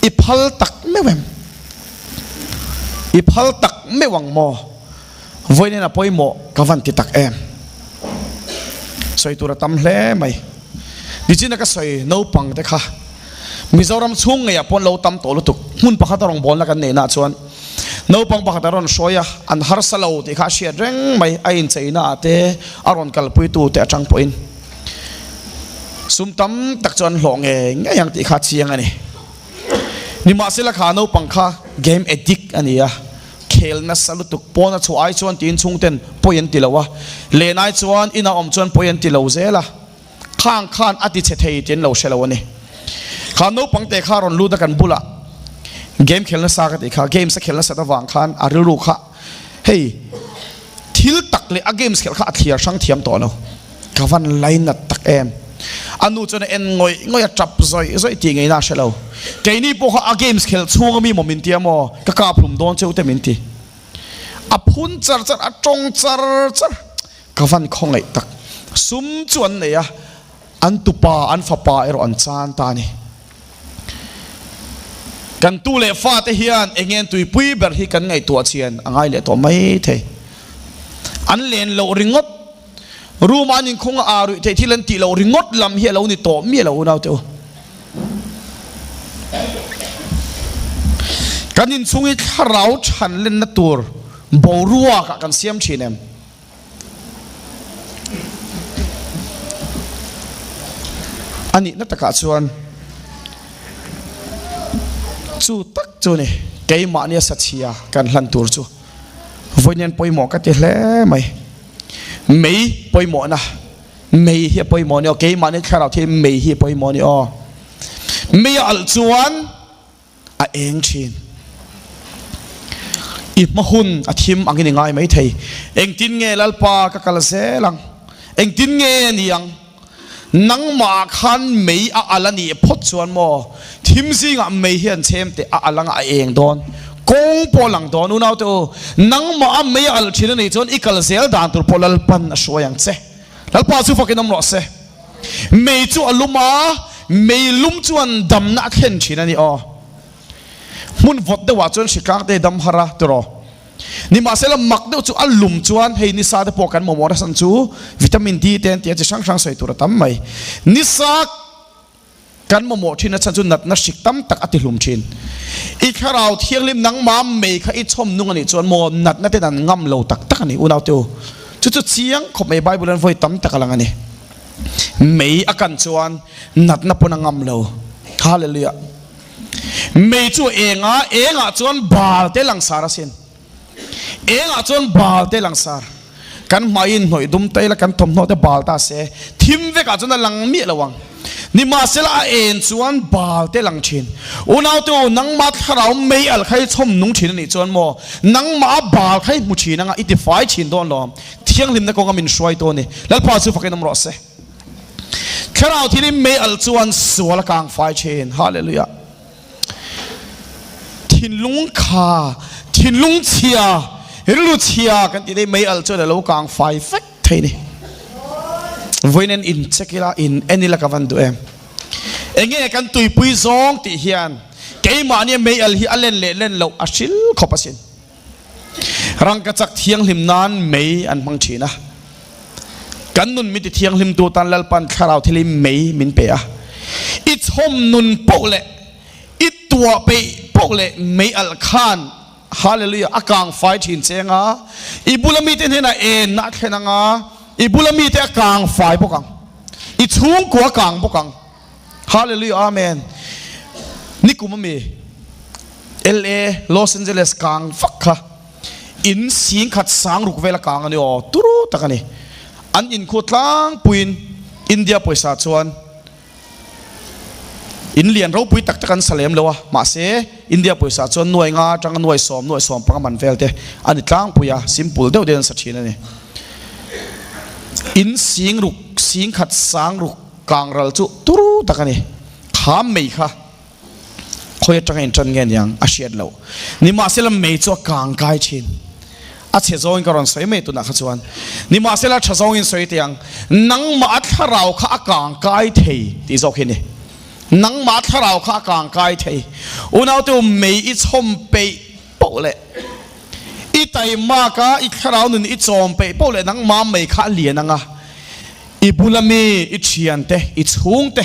I phal tak meuh em? I phal tak meuh ang maw? Vawiin a pawimawh ka van ti tak em? Sawi tur a tam hle mai. Nichina ka sawi naupang te kha Mizoram chhung ngeiah pawh an lo tam tawh lutuk. Hmun pakhat a rawngbawlna kan neihna ah chuan naupang pakhat a rawn hruai a, an harsa lo tih kha a hriat reng mai. A incheina ah te a rawn kalpuitu te atang pawhin sum tam tak chu an hlawh ngei ngei ang tih kha a chiang a ni. Nimahsela kha naupang kha game addict a ni a, khel nasa lutuk pawn a chhuah ai chuan tiin chhungten pawi an ti lo a, len ai chuan inah awm chuan pawi an ti lo zel a. Khang khan a ti chhe thei tih an lo hre lo a ni. Kha naupang te kha rawn lut a kan bulah game khel nasa ka tih kha, games a khel nasat avang khan a rilru kha hei thil tak leh a games khelh kha a thliar hrang thiam tawh lo. Ka van lainat tak em. A nu chuan a en ngawih ngawih a tap zawih zawih tih ngei na a hre lo. Keini pawh kha a games khelh chhung ami maw min ti a maw ka kap hlum dawn cheu te min ti. A phun char char a tawng char char. Ka van khawngaih tak. Sum chu an nei a, an tupa, an fapa erawh an chan ta a ni. Kan tu leh fate hian eng nge an tuipui ber hi kan ngaihtuah chian a ngai leh tawh mai thei. An len loh ringawt, room ah an inkhawng a aa ruih theih thil an tih loh ringawt lam hi a lo ni tawh miah lo unaute u. Kan inchhung hi thlarau chhan lenna tur boruak ah kan siam thin em? A nihna takah chuan chu tak chu ni keimahnia sachhia kan hlan tur chu vawiin pawimawh ka ti hle mai. Mei pawimawhna mei hi a pawimawh a ni aw keimahni thlarau thil mei hi a pawimawh a ni aw. Mei a alh chuan a eng thin. I hma hun a thim angin i ngai mai thei. Engtin nge Lalpa ka kal zel ang? Engtin nge a ni ang? Nangmah khan mei a al a nih phawt chuan maw? Thim zingah mei hian chhem teh a al anga a eng dawn. Kawng pawh a lang dawn. Unaute u, nangmah a mei a al thin a nih chuan i kal zel dan tur pawh Lalpan a hruai ang che. Lalpa chu fakin awm rawh se. Mei chu a lum a, mei lum chuan damna a thlen thin a ni aw. Hmun vawt deuhah chuan hri te dam har a tiraw. Nimahsela mak deuh chu a lum chuan hei nisa te pawh kan mamawh nasa chu vitamin D te an ti a chi hrang hrang sawi tur a tam mai. Nisa. Kan mamawh thin a chhan chu natna hrik tam tak a ti hlum thin. I thlarau thianghlim nangmah mei kha i chhawm nung a nih chuan maw natna ten an ngam lo tak tak a ni unaute u. Chu chu chiang khawp mai Bible an vawi tam tak a lang a ni. Mei a kan chuan natna pawn a ngam lo. Hallelujah. Mei chu a eng a, engah chuan bal te langsar asin. Engah chuan bal te langsar. Kan hmaiin hnawih dum ta ila kan thawmhnaw te bal ta se, thim vekah chuan a lang miah lo ang. Nimahsela a en chuan bal te lang thin. Unaute u, nangmah thlarau mei al kha i chhawm nung thin a nih chuan maw, nangmah a bal kha i hmu thin anga i tifai thin dawn lo. Thianghlimna kawnga min hruai tu a ni. Lalpa chu fakin awm rawh se. Thlarau thilin mei al chuan sual a kang fai thin. Hallelujah. Thinlung kha, thinlung chhia, rilru chhia kan tih daih mei al chuan a lo kang fai vek thei ni. Vawiin en in check ila, in en ila ka van duh em. Enge kan tuipui zawng tih hian keimahnia mei al hi a len leh len loh a hril khawp asin. Rangkachak thianghlim nan mei an hmang thin a. Kan nun min ti thianghlimtu tan Lalpan thlarau thilin mei min pe a. I chhawm nun poh leh i tuah peih poh leh mei alh khan Hallelujah a kang fai thin che anga, i bula mite hnenah enna a thlen anga, i bula mite a kang fai bawk ang, i chhungkua a kang bawk ang. Hallelujah Amen Nikum ami LA Los Angeles kang vak kha in sing khat sang ruk vel a kang ani aw turu tak ani an in khu tlangpuiin India pawisa chuan in lian ropui tak tak an sa lem lo a mahse India pawisa chuan nuai nga atanga nuai sawm nuai sawm panga man vel te ani tlangpui a simple deuh deuh an sa thin ani in sing ruk sing khat sang ruk Kangral chu turu tak a ni. Kham mei kha khawi atanga intan nge niang a hriat loh. Nimahsela mei chu a kang kai thin. A chhe zawngin ka rawn sawi mai tunah kha chuan. Nimahsela tha zawngin sawi teh ang, nangmah a thlarau kha a kang kai thei tih zawk hi a ni. Nangmah a thlarau kha a kang kai thei. Unaute u mei i chhawm peih poh leh i taimak a, i thlarau nun i chawm peih poh leh nangmah mei kha a lian ang a. I bula mi, i thiante, i chhungte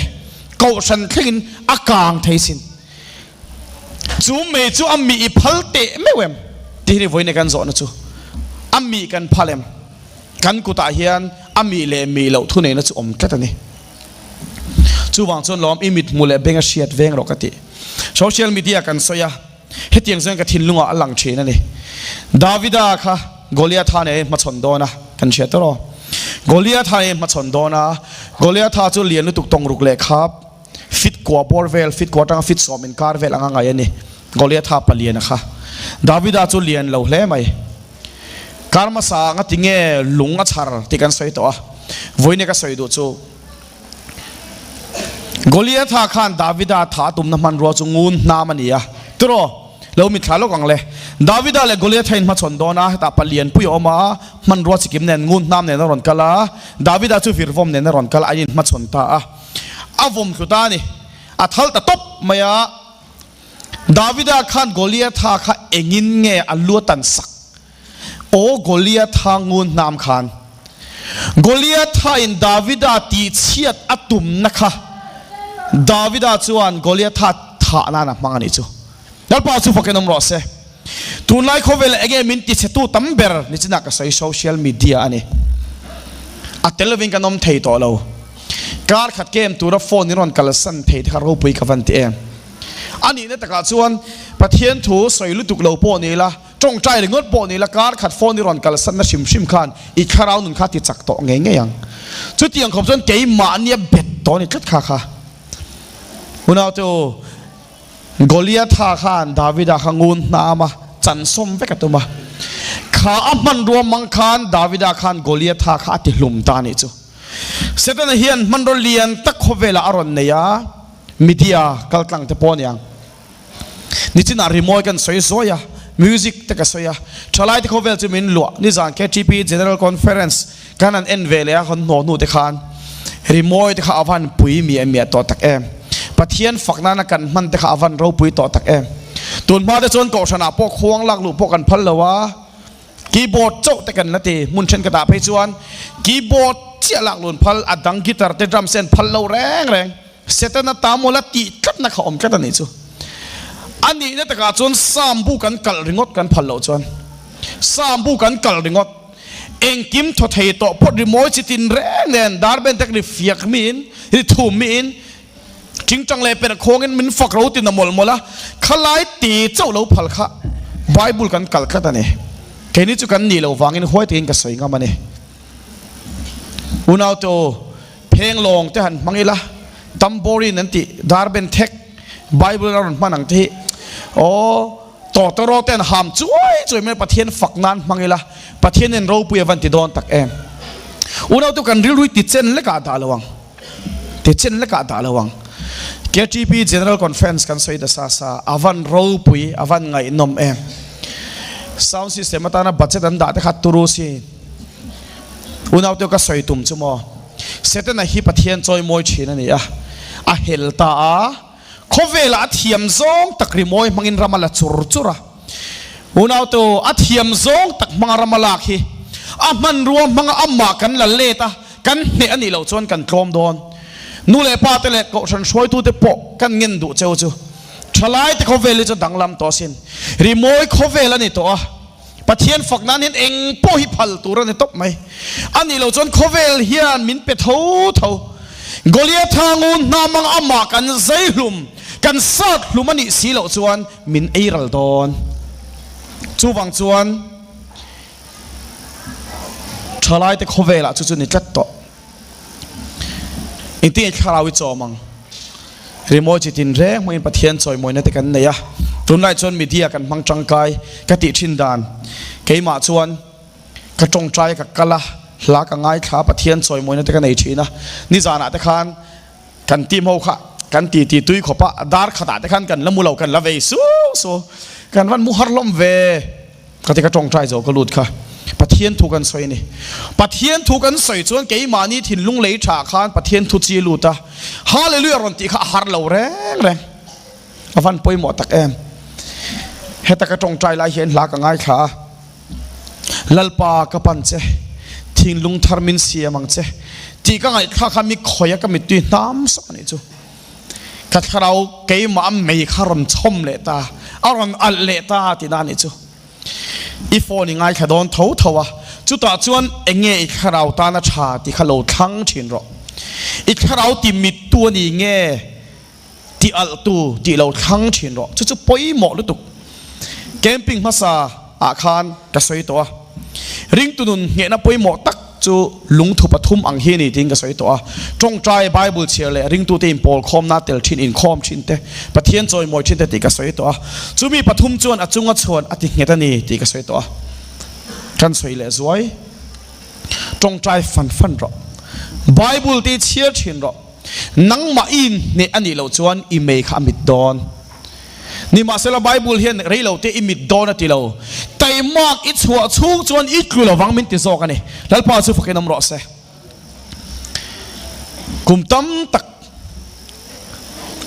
kohhran thlengin a kang thei sin. Chu mei chu a mi i phal teh meuh em? Tih hi vawiin kan zawhna chu. A mi kan phal em? Kan kutah hian a mi leh mi loh thuneihna chu awm tlat a ni. Chuvang chuan lawm i mithmu leh beng a hriat veng rawh ka ti. Social media kan sawi a, hetiang chuan ka thinlungah a lang thin a ni. Davida kha Goliatha nen a inhmachhawn dawn a, kan hria tawh rawh. Goliatha nen a inhmachhawn dawn a, Goliatha chu lian lutuk tawng ruk leh khap, fit kua bawr vel, fit kua atanga fit sawm inkar vel anga ngaih a ni. Goliatha paliana kha. Davida chu lian lo hle mai. Kar hmasa anga tinge lung a chhar tih kan sawi tawh a, vawiin ka sawi duh chu, Goliatha khan Davida tha tumna hmanrua chu ngun hnam a ni a, tiraw? Lo mitthla lawk ang le. Davida leh Goliatha in hmachhawn dawn a, hetah palian pui a awm a, hmanrua chikim nen ngun hnam nen a rawn kal a, Davida chu virvawm nen a rawn kal a, an inhmachhawn ta a. A vawm thlu ta a ni. A thal ta tawp mai a. Davida khan Goliatha kha engin nge a lu a tan sak? Aw Goliatha ngun hnam khan. Goliatha in Davida tihchhiat a tumna kha Davida chuan Goliatha thah nan a hmang a nih chu. Lalpa chu fakin awm rawh se. Tunlai khawvel enge min tichhetu tam ber ni chinah ka sawi social media a ni. A tel lovin kan awm thei tawh lo. Kar khat kem tura phone in rawn kalsan thei te kha ropui ka van ti em. A nihna takah chuan Pathian thu sawi lutuk lo pawh ni ila, Tawngtai ringawt pawh ni la kar khat phone i rawn kalsan na hrim hrim khan i thlarau nun kha ti chak tawh ngei ngei ang. Chutiang khawp chuan keimahnia bet tawh a ni tlat kha kha. Unaute u, Goliatha khan Davida kha ngun hnam a, chan sawm vek a tum a. Kha a hmanrua mang khan Davida khan Goliatha kha a ti hlum ta a nih chu. Setana hian hmanraw lian tak khawvelah a rawn nei a, media kaltlang te pawh a niang. Nichinah rimawi kan sawi zuai a, music te ka sawi a, thalaite khawvel chu min luah. Nizan KTP General Conference kan han en ve leh a, kan hnawh hnu te khan rimawi te kha a van pui miah miah tawh tak em. Pathian fak nana kan hman te kha a van ropui tawh tak em. Tun hma te chuan kohhranah pawh khuang lak luh pawh kan phal lo a, keyboard chauh te kan la ti. Hmun thenkhatah phei chuan keyboard chiah lak lun phal, a dang guitar te drums te an phal lo reng reng. Setana ta mawla tih tlatna kha awm tlat a nih chu. A nihna takah chuan Psalm bu kan kalh ringawt kan phal loh chuan Psalm bu kan kalh ringawt engkim thaw thei tawh phawt rimawi chi tin reng nen darben tek ri fiak miin ri thum miin tingtang leh perh khawngin min fak ro tin a mawlh mawlh a, khalai ti chauh lo phal kha Bible kan kalh tlat a ni. Keini chu kan nih loh vangin huai takin ka sawi ngam a ni. Unaute u, pheng lawng te han hmang ila, tambourine an tih, darben thek, Bible a rawn hman ang te hi, aw, tawtawraw te an ham chuai chuai mai a, Pathian fak nan hmang ila, Pathian hian ropui a van ti dawn tak em. Unaute u, kan rilru hi ti chen lekah dah lo ang, ti chen lekah dah lo ang. KTP General Conference kan sawi ta sa sa, a van ropui, a van ngaihnawm em. Sound system atana budget an dah te kha turu sin. Unaute ka sawi tum chu maw? Setana hi Pathian chawi mawi thin a ni a, a hel ta a, khawvelah a thiam zawng tak rimawi hmangin ram a la chur chur a. Unaute u, a thiam zawng tak hmanga ram a lak hi a hmanrua hmanga amah kan la let a, kan hneh a nih loh chuan kan tlawm dawn. Nu leh pa te leh kohhran hruaitute pawh kan ngen duh cheu chu thalaite khawvel hi chu danglam tawh asin. Rimawi khawvel a ni tawh a. Pathian fak nan hian eng pawh hi phal tur a ni tawp mai. A nih loh chuan khawvel hian min pe tho tho. Goliatha ngun hnam ang amah kan zai hlum, kan sat hlum a nih si loh chuan min ei ral dawn. Chuvang chuan thalaite khawvelah chu chu ni tlat tawh. Engtin nge thlarau i chawm ang? Rimawi chi tin reng hmangin Pathian chawimawina te kan nei a, tunlai chuan media kan hmang tangkai ka tih thin dan. Keimah chuan ka tawngtai ka kal a, hla ka ngaithla a, Pathian chawimawina te ka nei thin a. Nizanah te khan kan team ho kha kan ti ti tui khawp a, dar khatah te khan kan la mu lo, kan la vei su su, kan van mu har hlawm ve. Ka ti ka tawngtai zo ka lut kha Pathian thu kan sawi a ni. Pathian thu kan sawi chuan keimahni thinlung lei tha khan Pathian thu chi lut a, Hallelujah rawn tih kha a har lo reng reng. A van pawimawh tak em. Heta ka tawngtai lai hian hla ka ngaithla a, Lalpa ka pan che, thinlung thar min siam ang che tih ka ngaihthlak kha mi khawih a ka mittui hnam sak a nih chu. Ka thlarau keimah mei kha rawn chhawm leh ta, a rawn alh leh ta tih na nih chu. I phone i ngaithla dawn tho tho a, chutah chuan eng nge i thlarau tana tha tih kha lo thlang thin rawh. I thlarau ti mittu a ni nge ti alhtu tih lo thlang thin rawh. Chu chu pawimawh lutuk. Camping hmasa ah khan ka sawi tawh a, ringtu nun nghehna pawimawh tak chu lungthu pathum ang hi a ni tiin ka sawi tawh a. Tawngtai, Bible chhiar leh ringtute inpawl khawmna tel thin, inkhawm thin te, Pathian chawimawi thin te tih ka sawi tawh a. Chumi pathum chuan a chunga chhuan a ti nghet a ni tih ka sawi tawh a. Kan sawi leh zuai. Tawngtai fan fan rawh. Bible te chhiar thin rawh. Nangmah i inhneh a nih loh chuan i mei kha a mit dawn. Nimahsela Bible hian rei lo te i mit dawn a ti lo. Taimak i chhuah chhung chuan i tlu lovang min ti zawk a ni. Lalpa chu fakin awm rawh se. Kum tam tak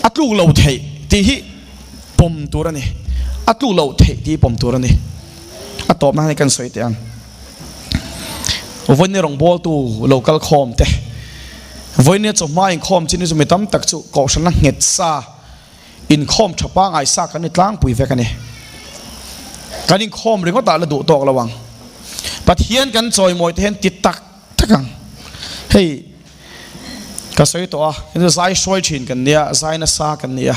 a tluk lo theih tih hi pawm tur a ni. A tluk lo theih tih hi pawm tur a ni. A tawpna hi kan sawi teh ang. Vawiin rawngbawltu lo kal khawm te, vawiin chawhma inkhawm chin hi chu mi tam tak chu kohhrana nghet sa inkhawm tha pangai sa kan ni tlangpui vek a ni. Kan inkhawm ringawt ah la duh tawk lo ang. Pathian kan chawimawi te hian ti tak tak ang. Hei ka sawi tawh a, hei chu zai hruai thin kan nia, zai nasa kan ni a.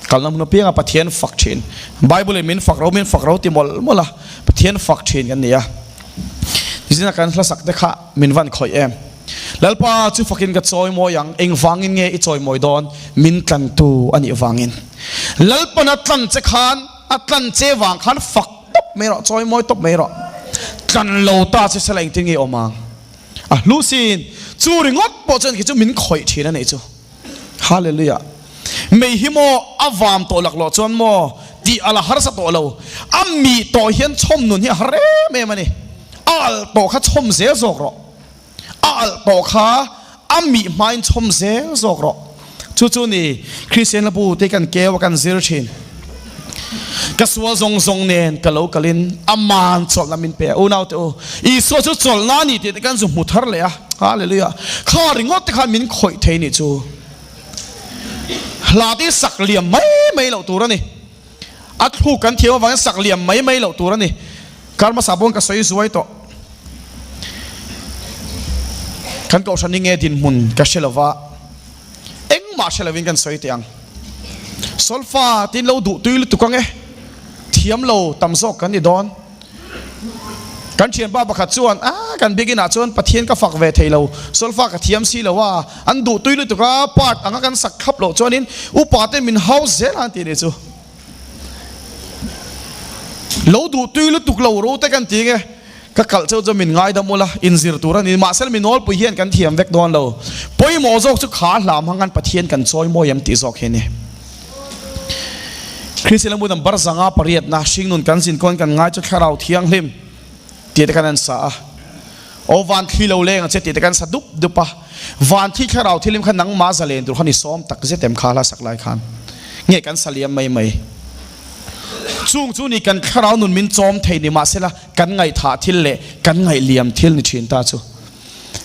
Kalna hmun apianga Pathian fak thin. Bible in min fak ro, min fak ro ti mawlh mawlh a, Pathian fak thin kan ni a. Zina kan hlasak te kha min van khawih em. Lalpa chu fakin ka chawimawi ang, engvangin nge i chawimawi dawn? Min tlantu a nih vangin. Lalpan a tlan che khan, a tlan che vang khan fak tawp mai rawh, chawimawi tawp mai rawh. Tlan lo ta che sela engtin nge i awm ang? A hlu sin, chu ringawt pawh chuan khi chu min khawih thin a nih chu. Hallelujah. Mei hi maw a vam tawh laklawh chuan maw tih a la harsa tawh lo. A mi tawh hian chhawm nun hi a har em em a ni. A alh tawh kha chhawm zel zawk rawh. A alh tawh kha a mi hmain chhawm zel zawk rawh. Chu chu ni Kristian hlabu te kan keu a kan zir thin. Ka sual zawng zawng nen ka lo kalin aman chawlhna min pe a. Unaute u, Isua chu chawlhna a ni tih te kan zu hmu thar leh a. Hallelujah! Kha ringawt te khan min khawih thei nih chu. Hla te hi sak liam mai mai loh tur a ni. A thluk kan thiam avangin sak liam mai mai loh tur a ni. Kar hmasa pawn ka sawi zuai tawh. Kan kohhran hi nge dinhmun ka hre lova, engmah hre lovin kan sawi teh ang. Solfa tin lo duh tui lutuk ang e, thiam lo tam zawk kan ni dawn. Kan thianpa pakhat chuan, Ah, kan biakinah chuan Pathian ka fak ve thei lo, solfa ka thiam si lo a, an duh tui lutuk a, part anga kan sak thlap loh chuanin upa te min hau zel a an ti a nih chu. Lo duh tui lutuk lo ro te kan ti nge, ka kalh cheu chuan min ngaidam ula, inzir tur a ni, mahse mi nawlpui hian kan thiam vek dawn lo. Pawimawh zawk chu kha hlam hang khan Pathian kan chawi mawi em tih zawk hi a ni. Kristian lambu number zanga pariatna hringnun kan zin kawn kan ngai chu thlarau thianghlim tih te khan an sa a, aw van thli lo leng ang che tih te khan sa dup dup a, van thli thlarau thianghlim kha nangmah zalen tur khan i sawm tak zet em kha hla sak lai khan nge kan sa liam mai mai. Chung chu ni kan thlarau nun min chawm thei ni mahsela kan ngaihthah thil leh kan ngaih liam thil ni thin ta chu.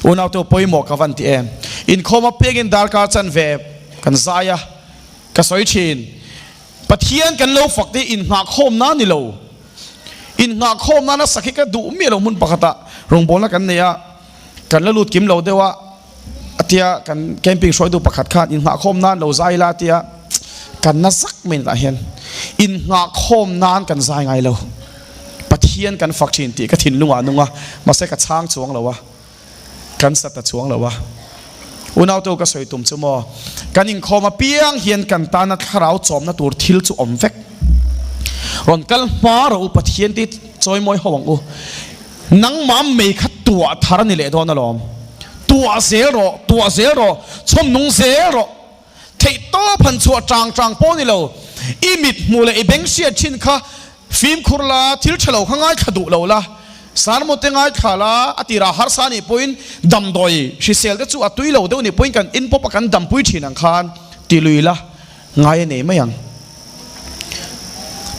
Unaute u pawimawh ka van ti em. Inkhawm apiangin darkar chanve kan zai a, ka sawi thin. Pathian kan lo fak te innghahkhawm nan ni lo. Innghahkhawm nana sak hi ka duh miah lo hmun pakhatah rawngbawlna kan nei a, kan la lut kim lo deuh a, a tia kan camping hruaitu pakhat khan innghahkhawm nan lo zai la a tia, kan na zak mai natah hian innghahkhawm nan kan zai ngai lo. Pathian kan fak thin tih ka thinlungah a nung a, mahse ka chhang chuang lo a, kan sa ta chuang lo a. Unaute ka sawi tum chu maw, kan inkhawm apiang hian kan tana thlarau chawmna tur thil chu awm vek. Rawn kal hma rawh u Pathian te chawimawi ho ang u. Nangmah mei kha tuah thar a ni leh dawn alawm. Tuah zel rawh, tuah zel rawh, chhawm nung zel rawh. Theih tawp han chhuah chang chang pawh ni lo, i mit hmuh leh i beng hriat thin kha fimkhur la, thil tha lo kha ngaithla duh lo la, sermon te ngaithla la, a tirah harsa nih pawhin damdawi hrisel te chu a tui lo deuh nih pawhin kan in pawp a kan dampui thin ang khan ti lui la, ngai a nei mai ang.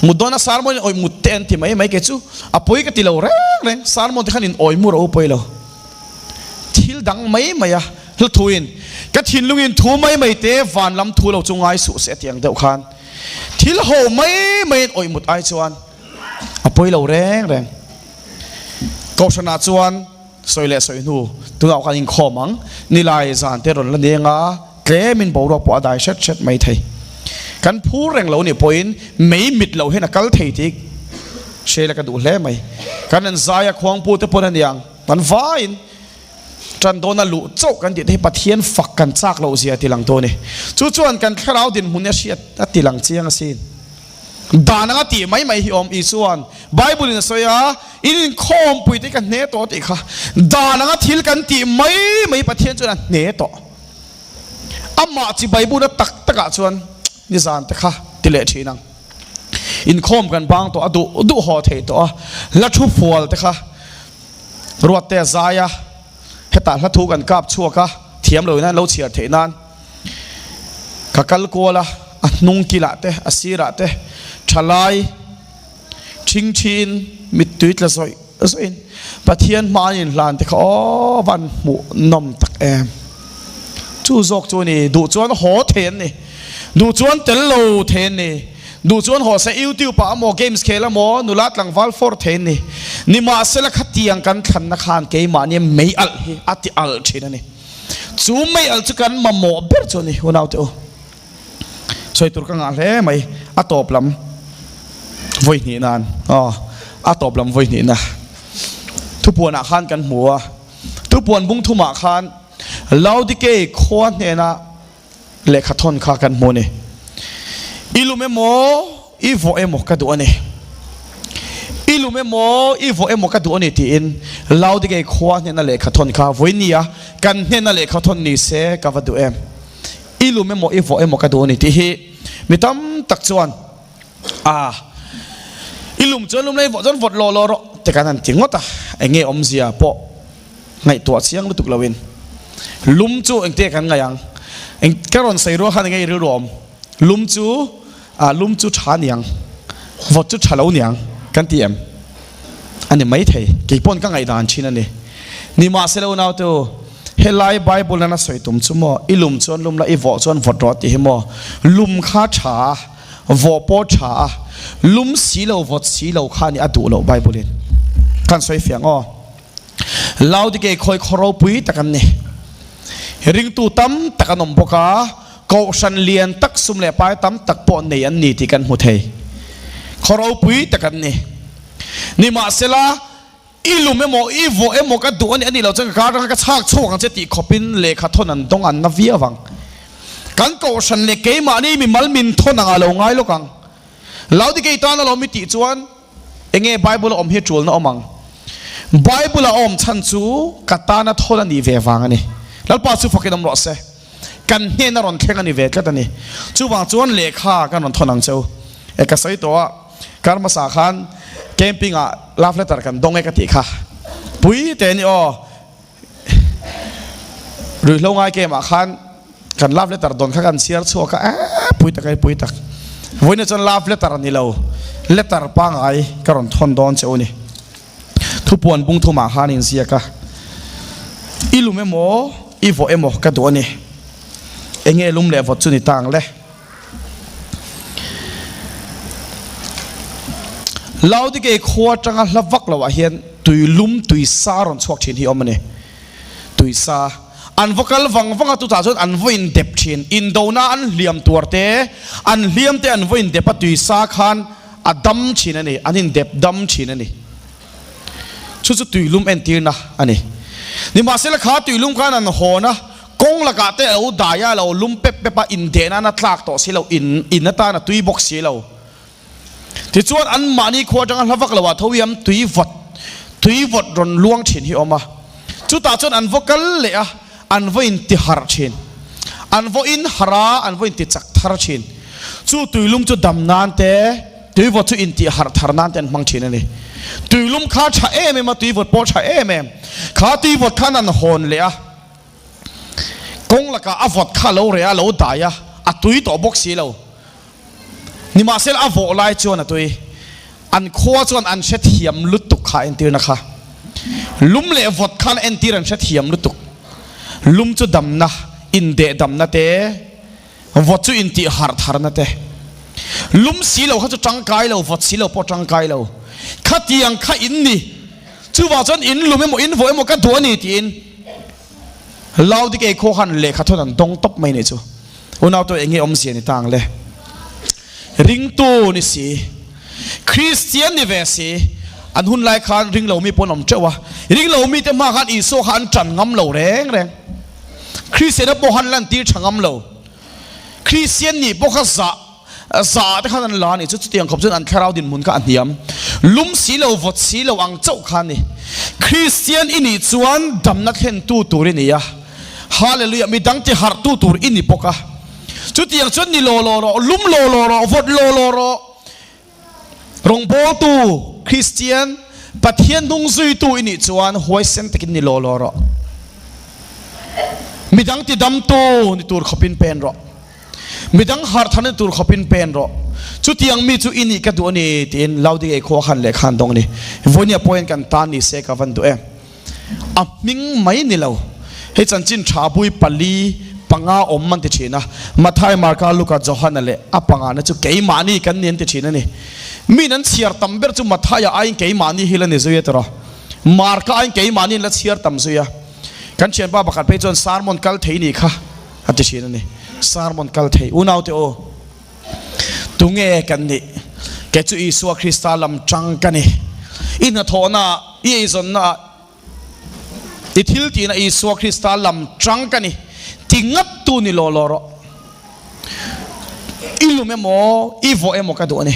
Mut dawna sermon in awih mut te an ti mai mai kei chu a pawi ka ti lo reng reng, sermon te khan in awih mur a u pawi lo. Thil dang mai mai a hla thuin ka thinlungin thu mai mai te van lam thu lo chu ngai suh se tiang deuh khan thil ho mai mai in awih mut ai chuan a pawi lo reng reng. Kohhranah chuan sawi leh sawi hnu tunah khan inkhawm ang nilai zan te rawn la neng a tlemin boruak pawh a dai hret hret mai thei. Kan phur reng lo nih pawhin mei mit lo hian a kal thei tih hre la ka duh hle mai. Kan an zai a khuangpu te pawn a niang. Kan vaiin tan dawna luh chauh kan tih te hi Pathian fak kan chak loh zia ti lang tu a ni. Chu chuan kan thlarau dinhmun a hriat a ti lang chiang asin. Dan anga tih mai mai hi awm Isua'n Bible in a sawi a, in inkhawmpui te hi ka hne tawh tih kha. Dan anga thil kan tih mai mai Pathian chuan a hne tawh. Amah chibai buna tak takah chuan nizan te kha ti leh thin ang. Inkhawm kan bang tawh a, duh duh haw thei tawh a, hla thu fual te kha Ruat te a zai a, hetah hla thu kan kap chhuak a, thiam lo in an lo chhiar theih nan ka kal kual a, a hnung kilah te, a sirah te thalai thing thiin mittui tla zawih zawih in Pathian hma an inhlan te kha aw van hmuh nawm tak em. Chu zawk chu a ni, duh chuan haw thei an ni, duh chuan tel lo thei an ni, duh chuan haw se YouTube ah amaw games khel amaw nula tlangval fawr thei an ni. Nimahsela khatiang kan thlanna khan keimahni mei alh hi a ti alh thin a ni. Chu mei alh chu kan mamawh ber chu a ni unaute u. Sawi tur ka ngah hle mai, a tawp lam vawi hnih nan aw a tawp lam vawi hnihna thupuanah khan kan hmu a, thupuan bung thumah khan Laodikei khua hnena lehkha thawn kha kan hmu a ni. I lum emaw, i vawh emaw ka duh a ni. I lum emaw, i vawh emaw ka duh a ni tiin Laodikei khua hnena lehkha thawn kha vawi nia kan hnena lehkha thawn ni se ka va duh em. I lum emaw, i vawh emaw ka duh a ni tih hi mi tam tak chuan a i lum chuan lum la i vawh chuan vawt lawh lawh rawh te kan han ti ngawt a, eng nge awmzia pawh ngaihtuah chiang lutuk loin lum chu engte kan ngaih ang eng ka rawn sawi rual khan eng nge i rilru awm lum chu ah lum chu tha niang vawt chu tha lo niang kan ti em a ni maithei kei pawn ka ngaihdan thin a ni nimahsela unau te u. Helai Bible an a sawi tum chu maw, i lum chuan lum la, i vawh chuan vawt rawh tih hi maw, lum kha tha a, vawh pawh tha a, lum si lo vawt si lo kha ni a duh loh Bible in kan sawi fiang aw. Laodikei khawi khaw ropui tak an ni. Ringtu tam tak an awm bawk a, kohhran lian tak sum leh pai tam tak pawh nei an ni tih kan hmu thei. Khaw ropui tak an ni. Nimahsela, I lum emaw, i vawh emaw ka duh a ni, a nih loh chuan ka kar atanga ka chhak chhuak ang che tih khawpin lehkha thawn an dawng an na viau ang. Kan kohhran leh keimahni mimal min thawn angah lo ngai lawk ang. Laodikei tan alawm i tih chuan enge Bible a awm hi ṭulna awm ang. Bible a awm chhan chu ka tana thawn a nih ve vang a ni. Lalpa chu fakin awm rawh se. Kan hnena rawn thleng a ni ve tlat a ni. Chuvang chuan lehkha kan rawn thawn ang che u. E ka sawi tawh a. Kar hmasa khan camping ah love letter kan dawng e ka tih kha. Pui te ni aw. Ruihhlo ngai game ah khan kan love letter dawn kha kan chhiar chhuak a eh pui tak e pui tak. Vawiin chuan love letter ni lo letter pangai ka rawn thawn dawn che u ni. Thupuan bung thumah khan in ziak a. I lum emaw i vawh emaw ka duh a ni. Enge lum leh vawt chu ni ta ang le. Laodikei khua atanga hla vak loh ah hian tui lum tui sa rawn chhuak thin hi awm a ni. Tui sa an va kal vang vang a chutah chuan an va in dep thin. Indona an hliam tuar te, an hliam te an va in dep a tui sa khan a dam thin a ni, an in dep dam thin a ni. Chu chu tui lum entirna a ni. Nimahsela kha tui lum khan an hawn a, Kawng lakah te a lo dai a, a lo lum pep pep a, indeh nan a tlak tawh si lo, in in atan a tui bawk si lo. Tichuan anmahni khua atanga hla vak loah tho hian tui vawt, tui vawt rawn luang thin hi a awm a. Chutah chuan an vaw kal leh a, an vaw inti harh thin. An vaw in harh a, an vaw inti chak thar thin. Chu tuilum chu dam nan te, tui vawt chu intih harh thar nan te an hmang thin a ni. Tuilum kha tha em em a, tui vawt pawh tha em em. Kha tui vawt khan an hawn leh a. Kawng lakah a vawt kha a lo reh a, a lo dai a, a tui tawh bawk si lo. Nimahsela a vawh lai chuan a tui. An khua chuan an hrethiam lutuk kha entirna kha. Lum leh vawt khan entir an hrethiam lutuk. Lum chu damna, indeh damna te, vawt chu intih harh tharna te. Lum si lo kha chu tangkai lo, vawt si lo pawh tangkai lo. Khatiang kha in ni. Chuvang chuan in lum emaw in vawh emaw ka duh a ni tiin Laodikei khaw khan lehkha thawn an dawng tawp mai nih chu. Unau te enge awmzia ni ta ang le? Ringtu ni si, Kristian ni ve si, an hun lai khan ringlo mi pawh an awm teuh a, ringlo mite hma khan Isua kha an tan ngam lo reng reng. Kristiana pawh khan lantir tha ngam lo. Kristian nih pawh kha zah Za te khan an la a nih chu chutiang khawp chuan an thlarau dinhmun kha a hniam. Lum si lo, vawt si lo ang chauh kha a ni. Kristian i nih chuan damna thlentu tur i ni a. Hallelujah, midang ti harhtu tur i ni bawk a. Chutiang chuan ni law law rawh, lum law law rawh, vawt law law rawh. Rawngbawltu Kristian, Pathian hnung zuitu i nih chuan huaisen takin ni law law rawh. Midang ti damtu ni tur khawpin pen rawh. Midang harh than tur khawpin pen rawh. Chutiang mi chu i nih ka duh a ni tiin Laodikei khua khan lehkha an dawng a ni. Vawinia pawhin kan tan ni se ka van duh em. A hming mai ni lo. Hei chanchin tha bui pali panga awm an ti thin a. Mathai, Marka, Luka, Johana leh a pangana chu keimahni kan ni an ti thin a ni. Min an chhiar tam ber chu Mathaia aiin keimahni hi la ni zui a tiraw. Marka aiin keimahni an la chhiar tam zui a. Kan thianpa pakhat phei chuan sermon kal thei ni kha. A ti thin a ni. Sermon kal thei unaute aw, tunge kan nih? Kei chu Isua Krista lam tang ka ni. I hnathawhna ah, i eizawnna ah, i thil tihna Isua Krista lam tang ka ni. Ti ngat tu ni law law rawh. I lum emaw, i vawh emaw ka duh a ni.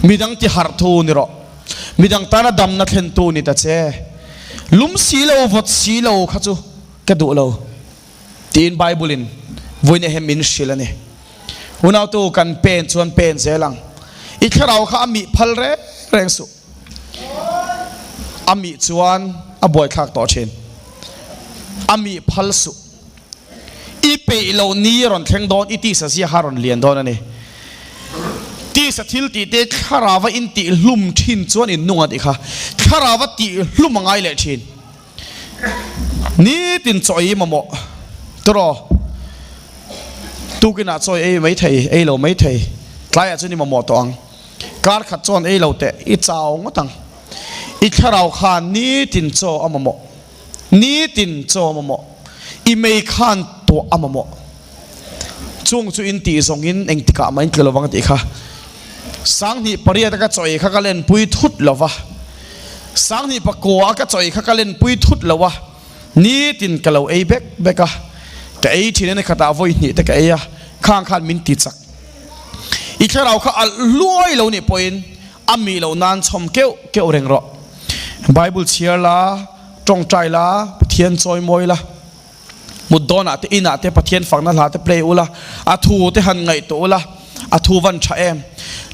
Midang ti harh thu ni rawh. Midang tana damna thlen tu ni ta che. Lum si lo, vawt si lo kha chu ka duh lo. Tiin Bible-in vawiin he min hrilh a ni. Unautu kan pen chuan pen zel ang. I thlarau kha a mih phal reng reng suh. A mih chuan a buaithlak tawh thin. A mih phal suh. I peih loh ni a rawn thleng dawn, i tisa zia kha a rawn lian dawn a ni. Tisa thil tih te thlarau a intih hlum thin chuan in nung a tih kha. Thlarau a tih hlum a ngai leh thin. Nitin chaw ei mamawh tawraw tukinah chaw ei mai thei, ei lo mai thei, tlaiah chuan i mamawh tawh ang. Kar khat chuan ei lo teh i chau ngawt ang. I thlarau khan nitin chaw a mamawh, nitin chaw a mamawh, i mei khan tuah a mamawh. Chung chu in tih zawngin engtikah mah in tlu lovang tih kha 8008 a ka chaw ei kha ka lenpui thut lo va, 29 a ka chaw ei kha ka lenpui thut lo a, nitin ka lo ei bek bek a, ka ei thin a ni khatah vawi hnih te ka ei a, khang khan min ti chak. I thlarau kha alh hluai lo nih pawhin a mi loh nan chhawm keuh keuh reng rawh. Bible chhiar la, tawngtai la, Pathian chawi mawi la. Mut dawnah te inah te Pathian fakna hla te play ula, a thu te han ngaihtuah ula, a thu van tha em.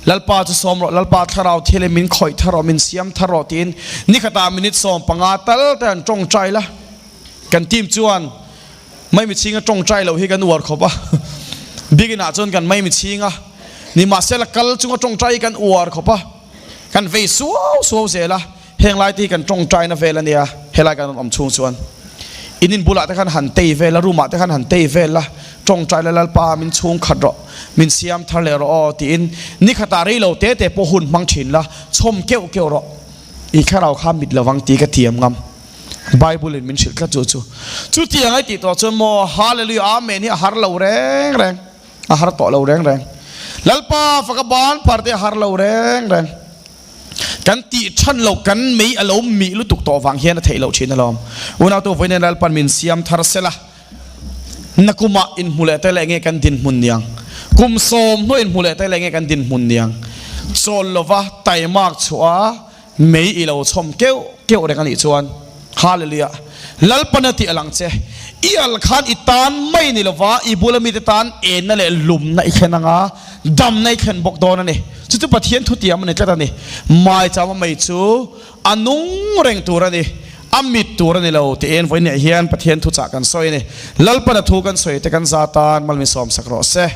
Lalpa chu sawm rawh, Lalpa thlarau thil in min khawih thar rawh, min siam thar rawh tiin nikhatah minute 15 tal te han tawngtai la. Kan team chuan Maimichhinga tawngtai loh hi kan uar khawp a, biakinah chuan kan Maimichhinga nimahsela kal chunga tawngtai hi kan uar khawp a, kan vei suau suau zel a. Heng lai te hi kan tawngtaina vel a nia, helai kan rawn awm chhung chuan in in bulah te khan han tei vel a, room ah te khan han tei vel a, tawngtai la Lalpa min chhung khat rawh, min siam thar leh rawh aw tiin ni khatah rei lo te te pawh hun hmang thin la, chhawm keuh keuh rawh, i thlarau kha mit lovang tih ka thiam ngam. Bible in min hrilh tlat chu chu. Chutiang ai tih tawh chuan maw Hallelujah Amen hi a har lo reng reng. A har tawh lo reng reng. Lalpa faka ban phar te a har lo reng reng. Kan tih than lo kan mei a lo mih lutuk tawh vang hian a theih loh thin alawm. Unautu vawiin Lalpan min siam thar sela nakumah inhmu leh te leh nge kan dinhmun niang? Kum 10 hnuah inhmu leh te leh nge kan dinhmun niang? Chawl lova taimak chhuah a mei i lo chhawm keuh keuh reng a nih chuan Hallelujah! Lalpan a tih a lang che. I al khan i tan mai ni lova i bula mite tan enna leh lumna i thlen anga damna i thlen bawk dawn a ni. Chu chu Pathian thutiam a ni tlat a ni. Maichama mei chu a nung reng tur a ni, a mit tur a ni lo tih en vawiin ah hian Pathian thuchah kan sawi a ni. Lalpan a thu kan sawi te kan za tan malmi sawmsak rawh se.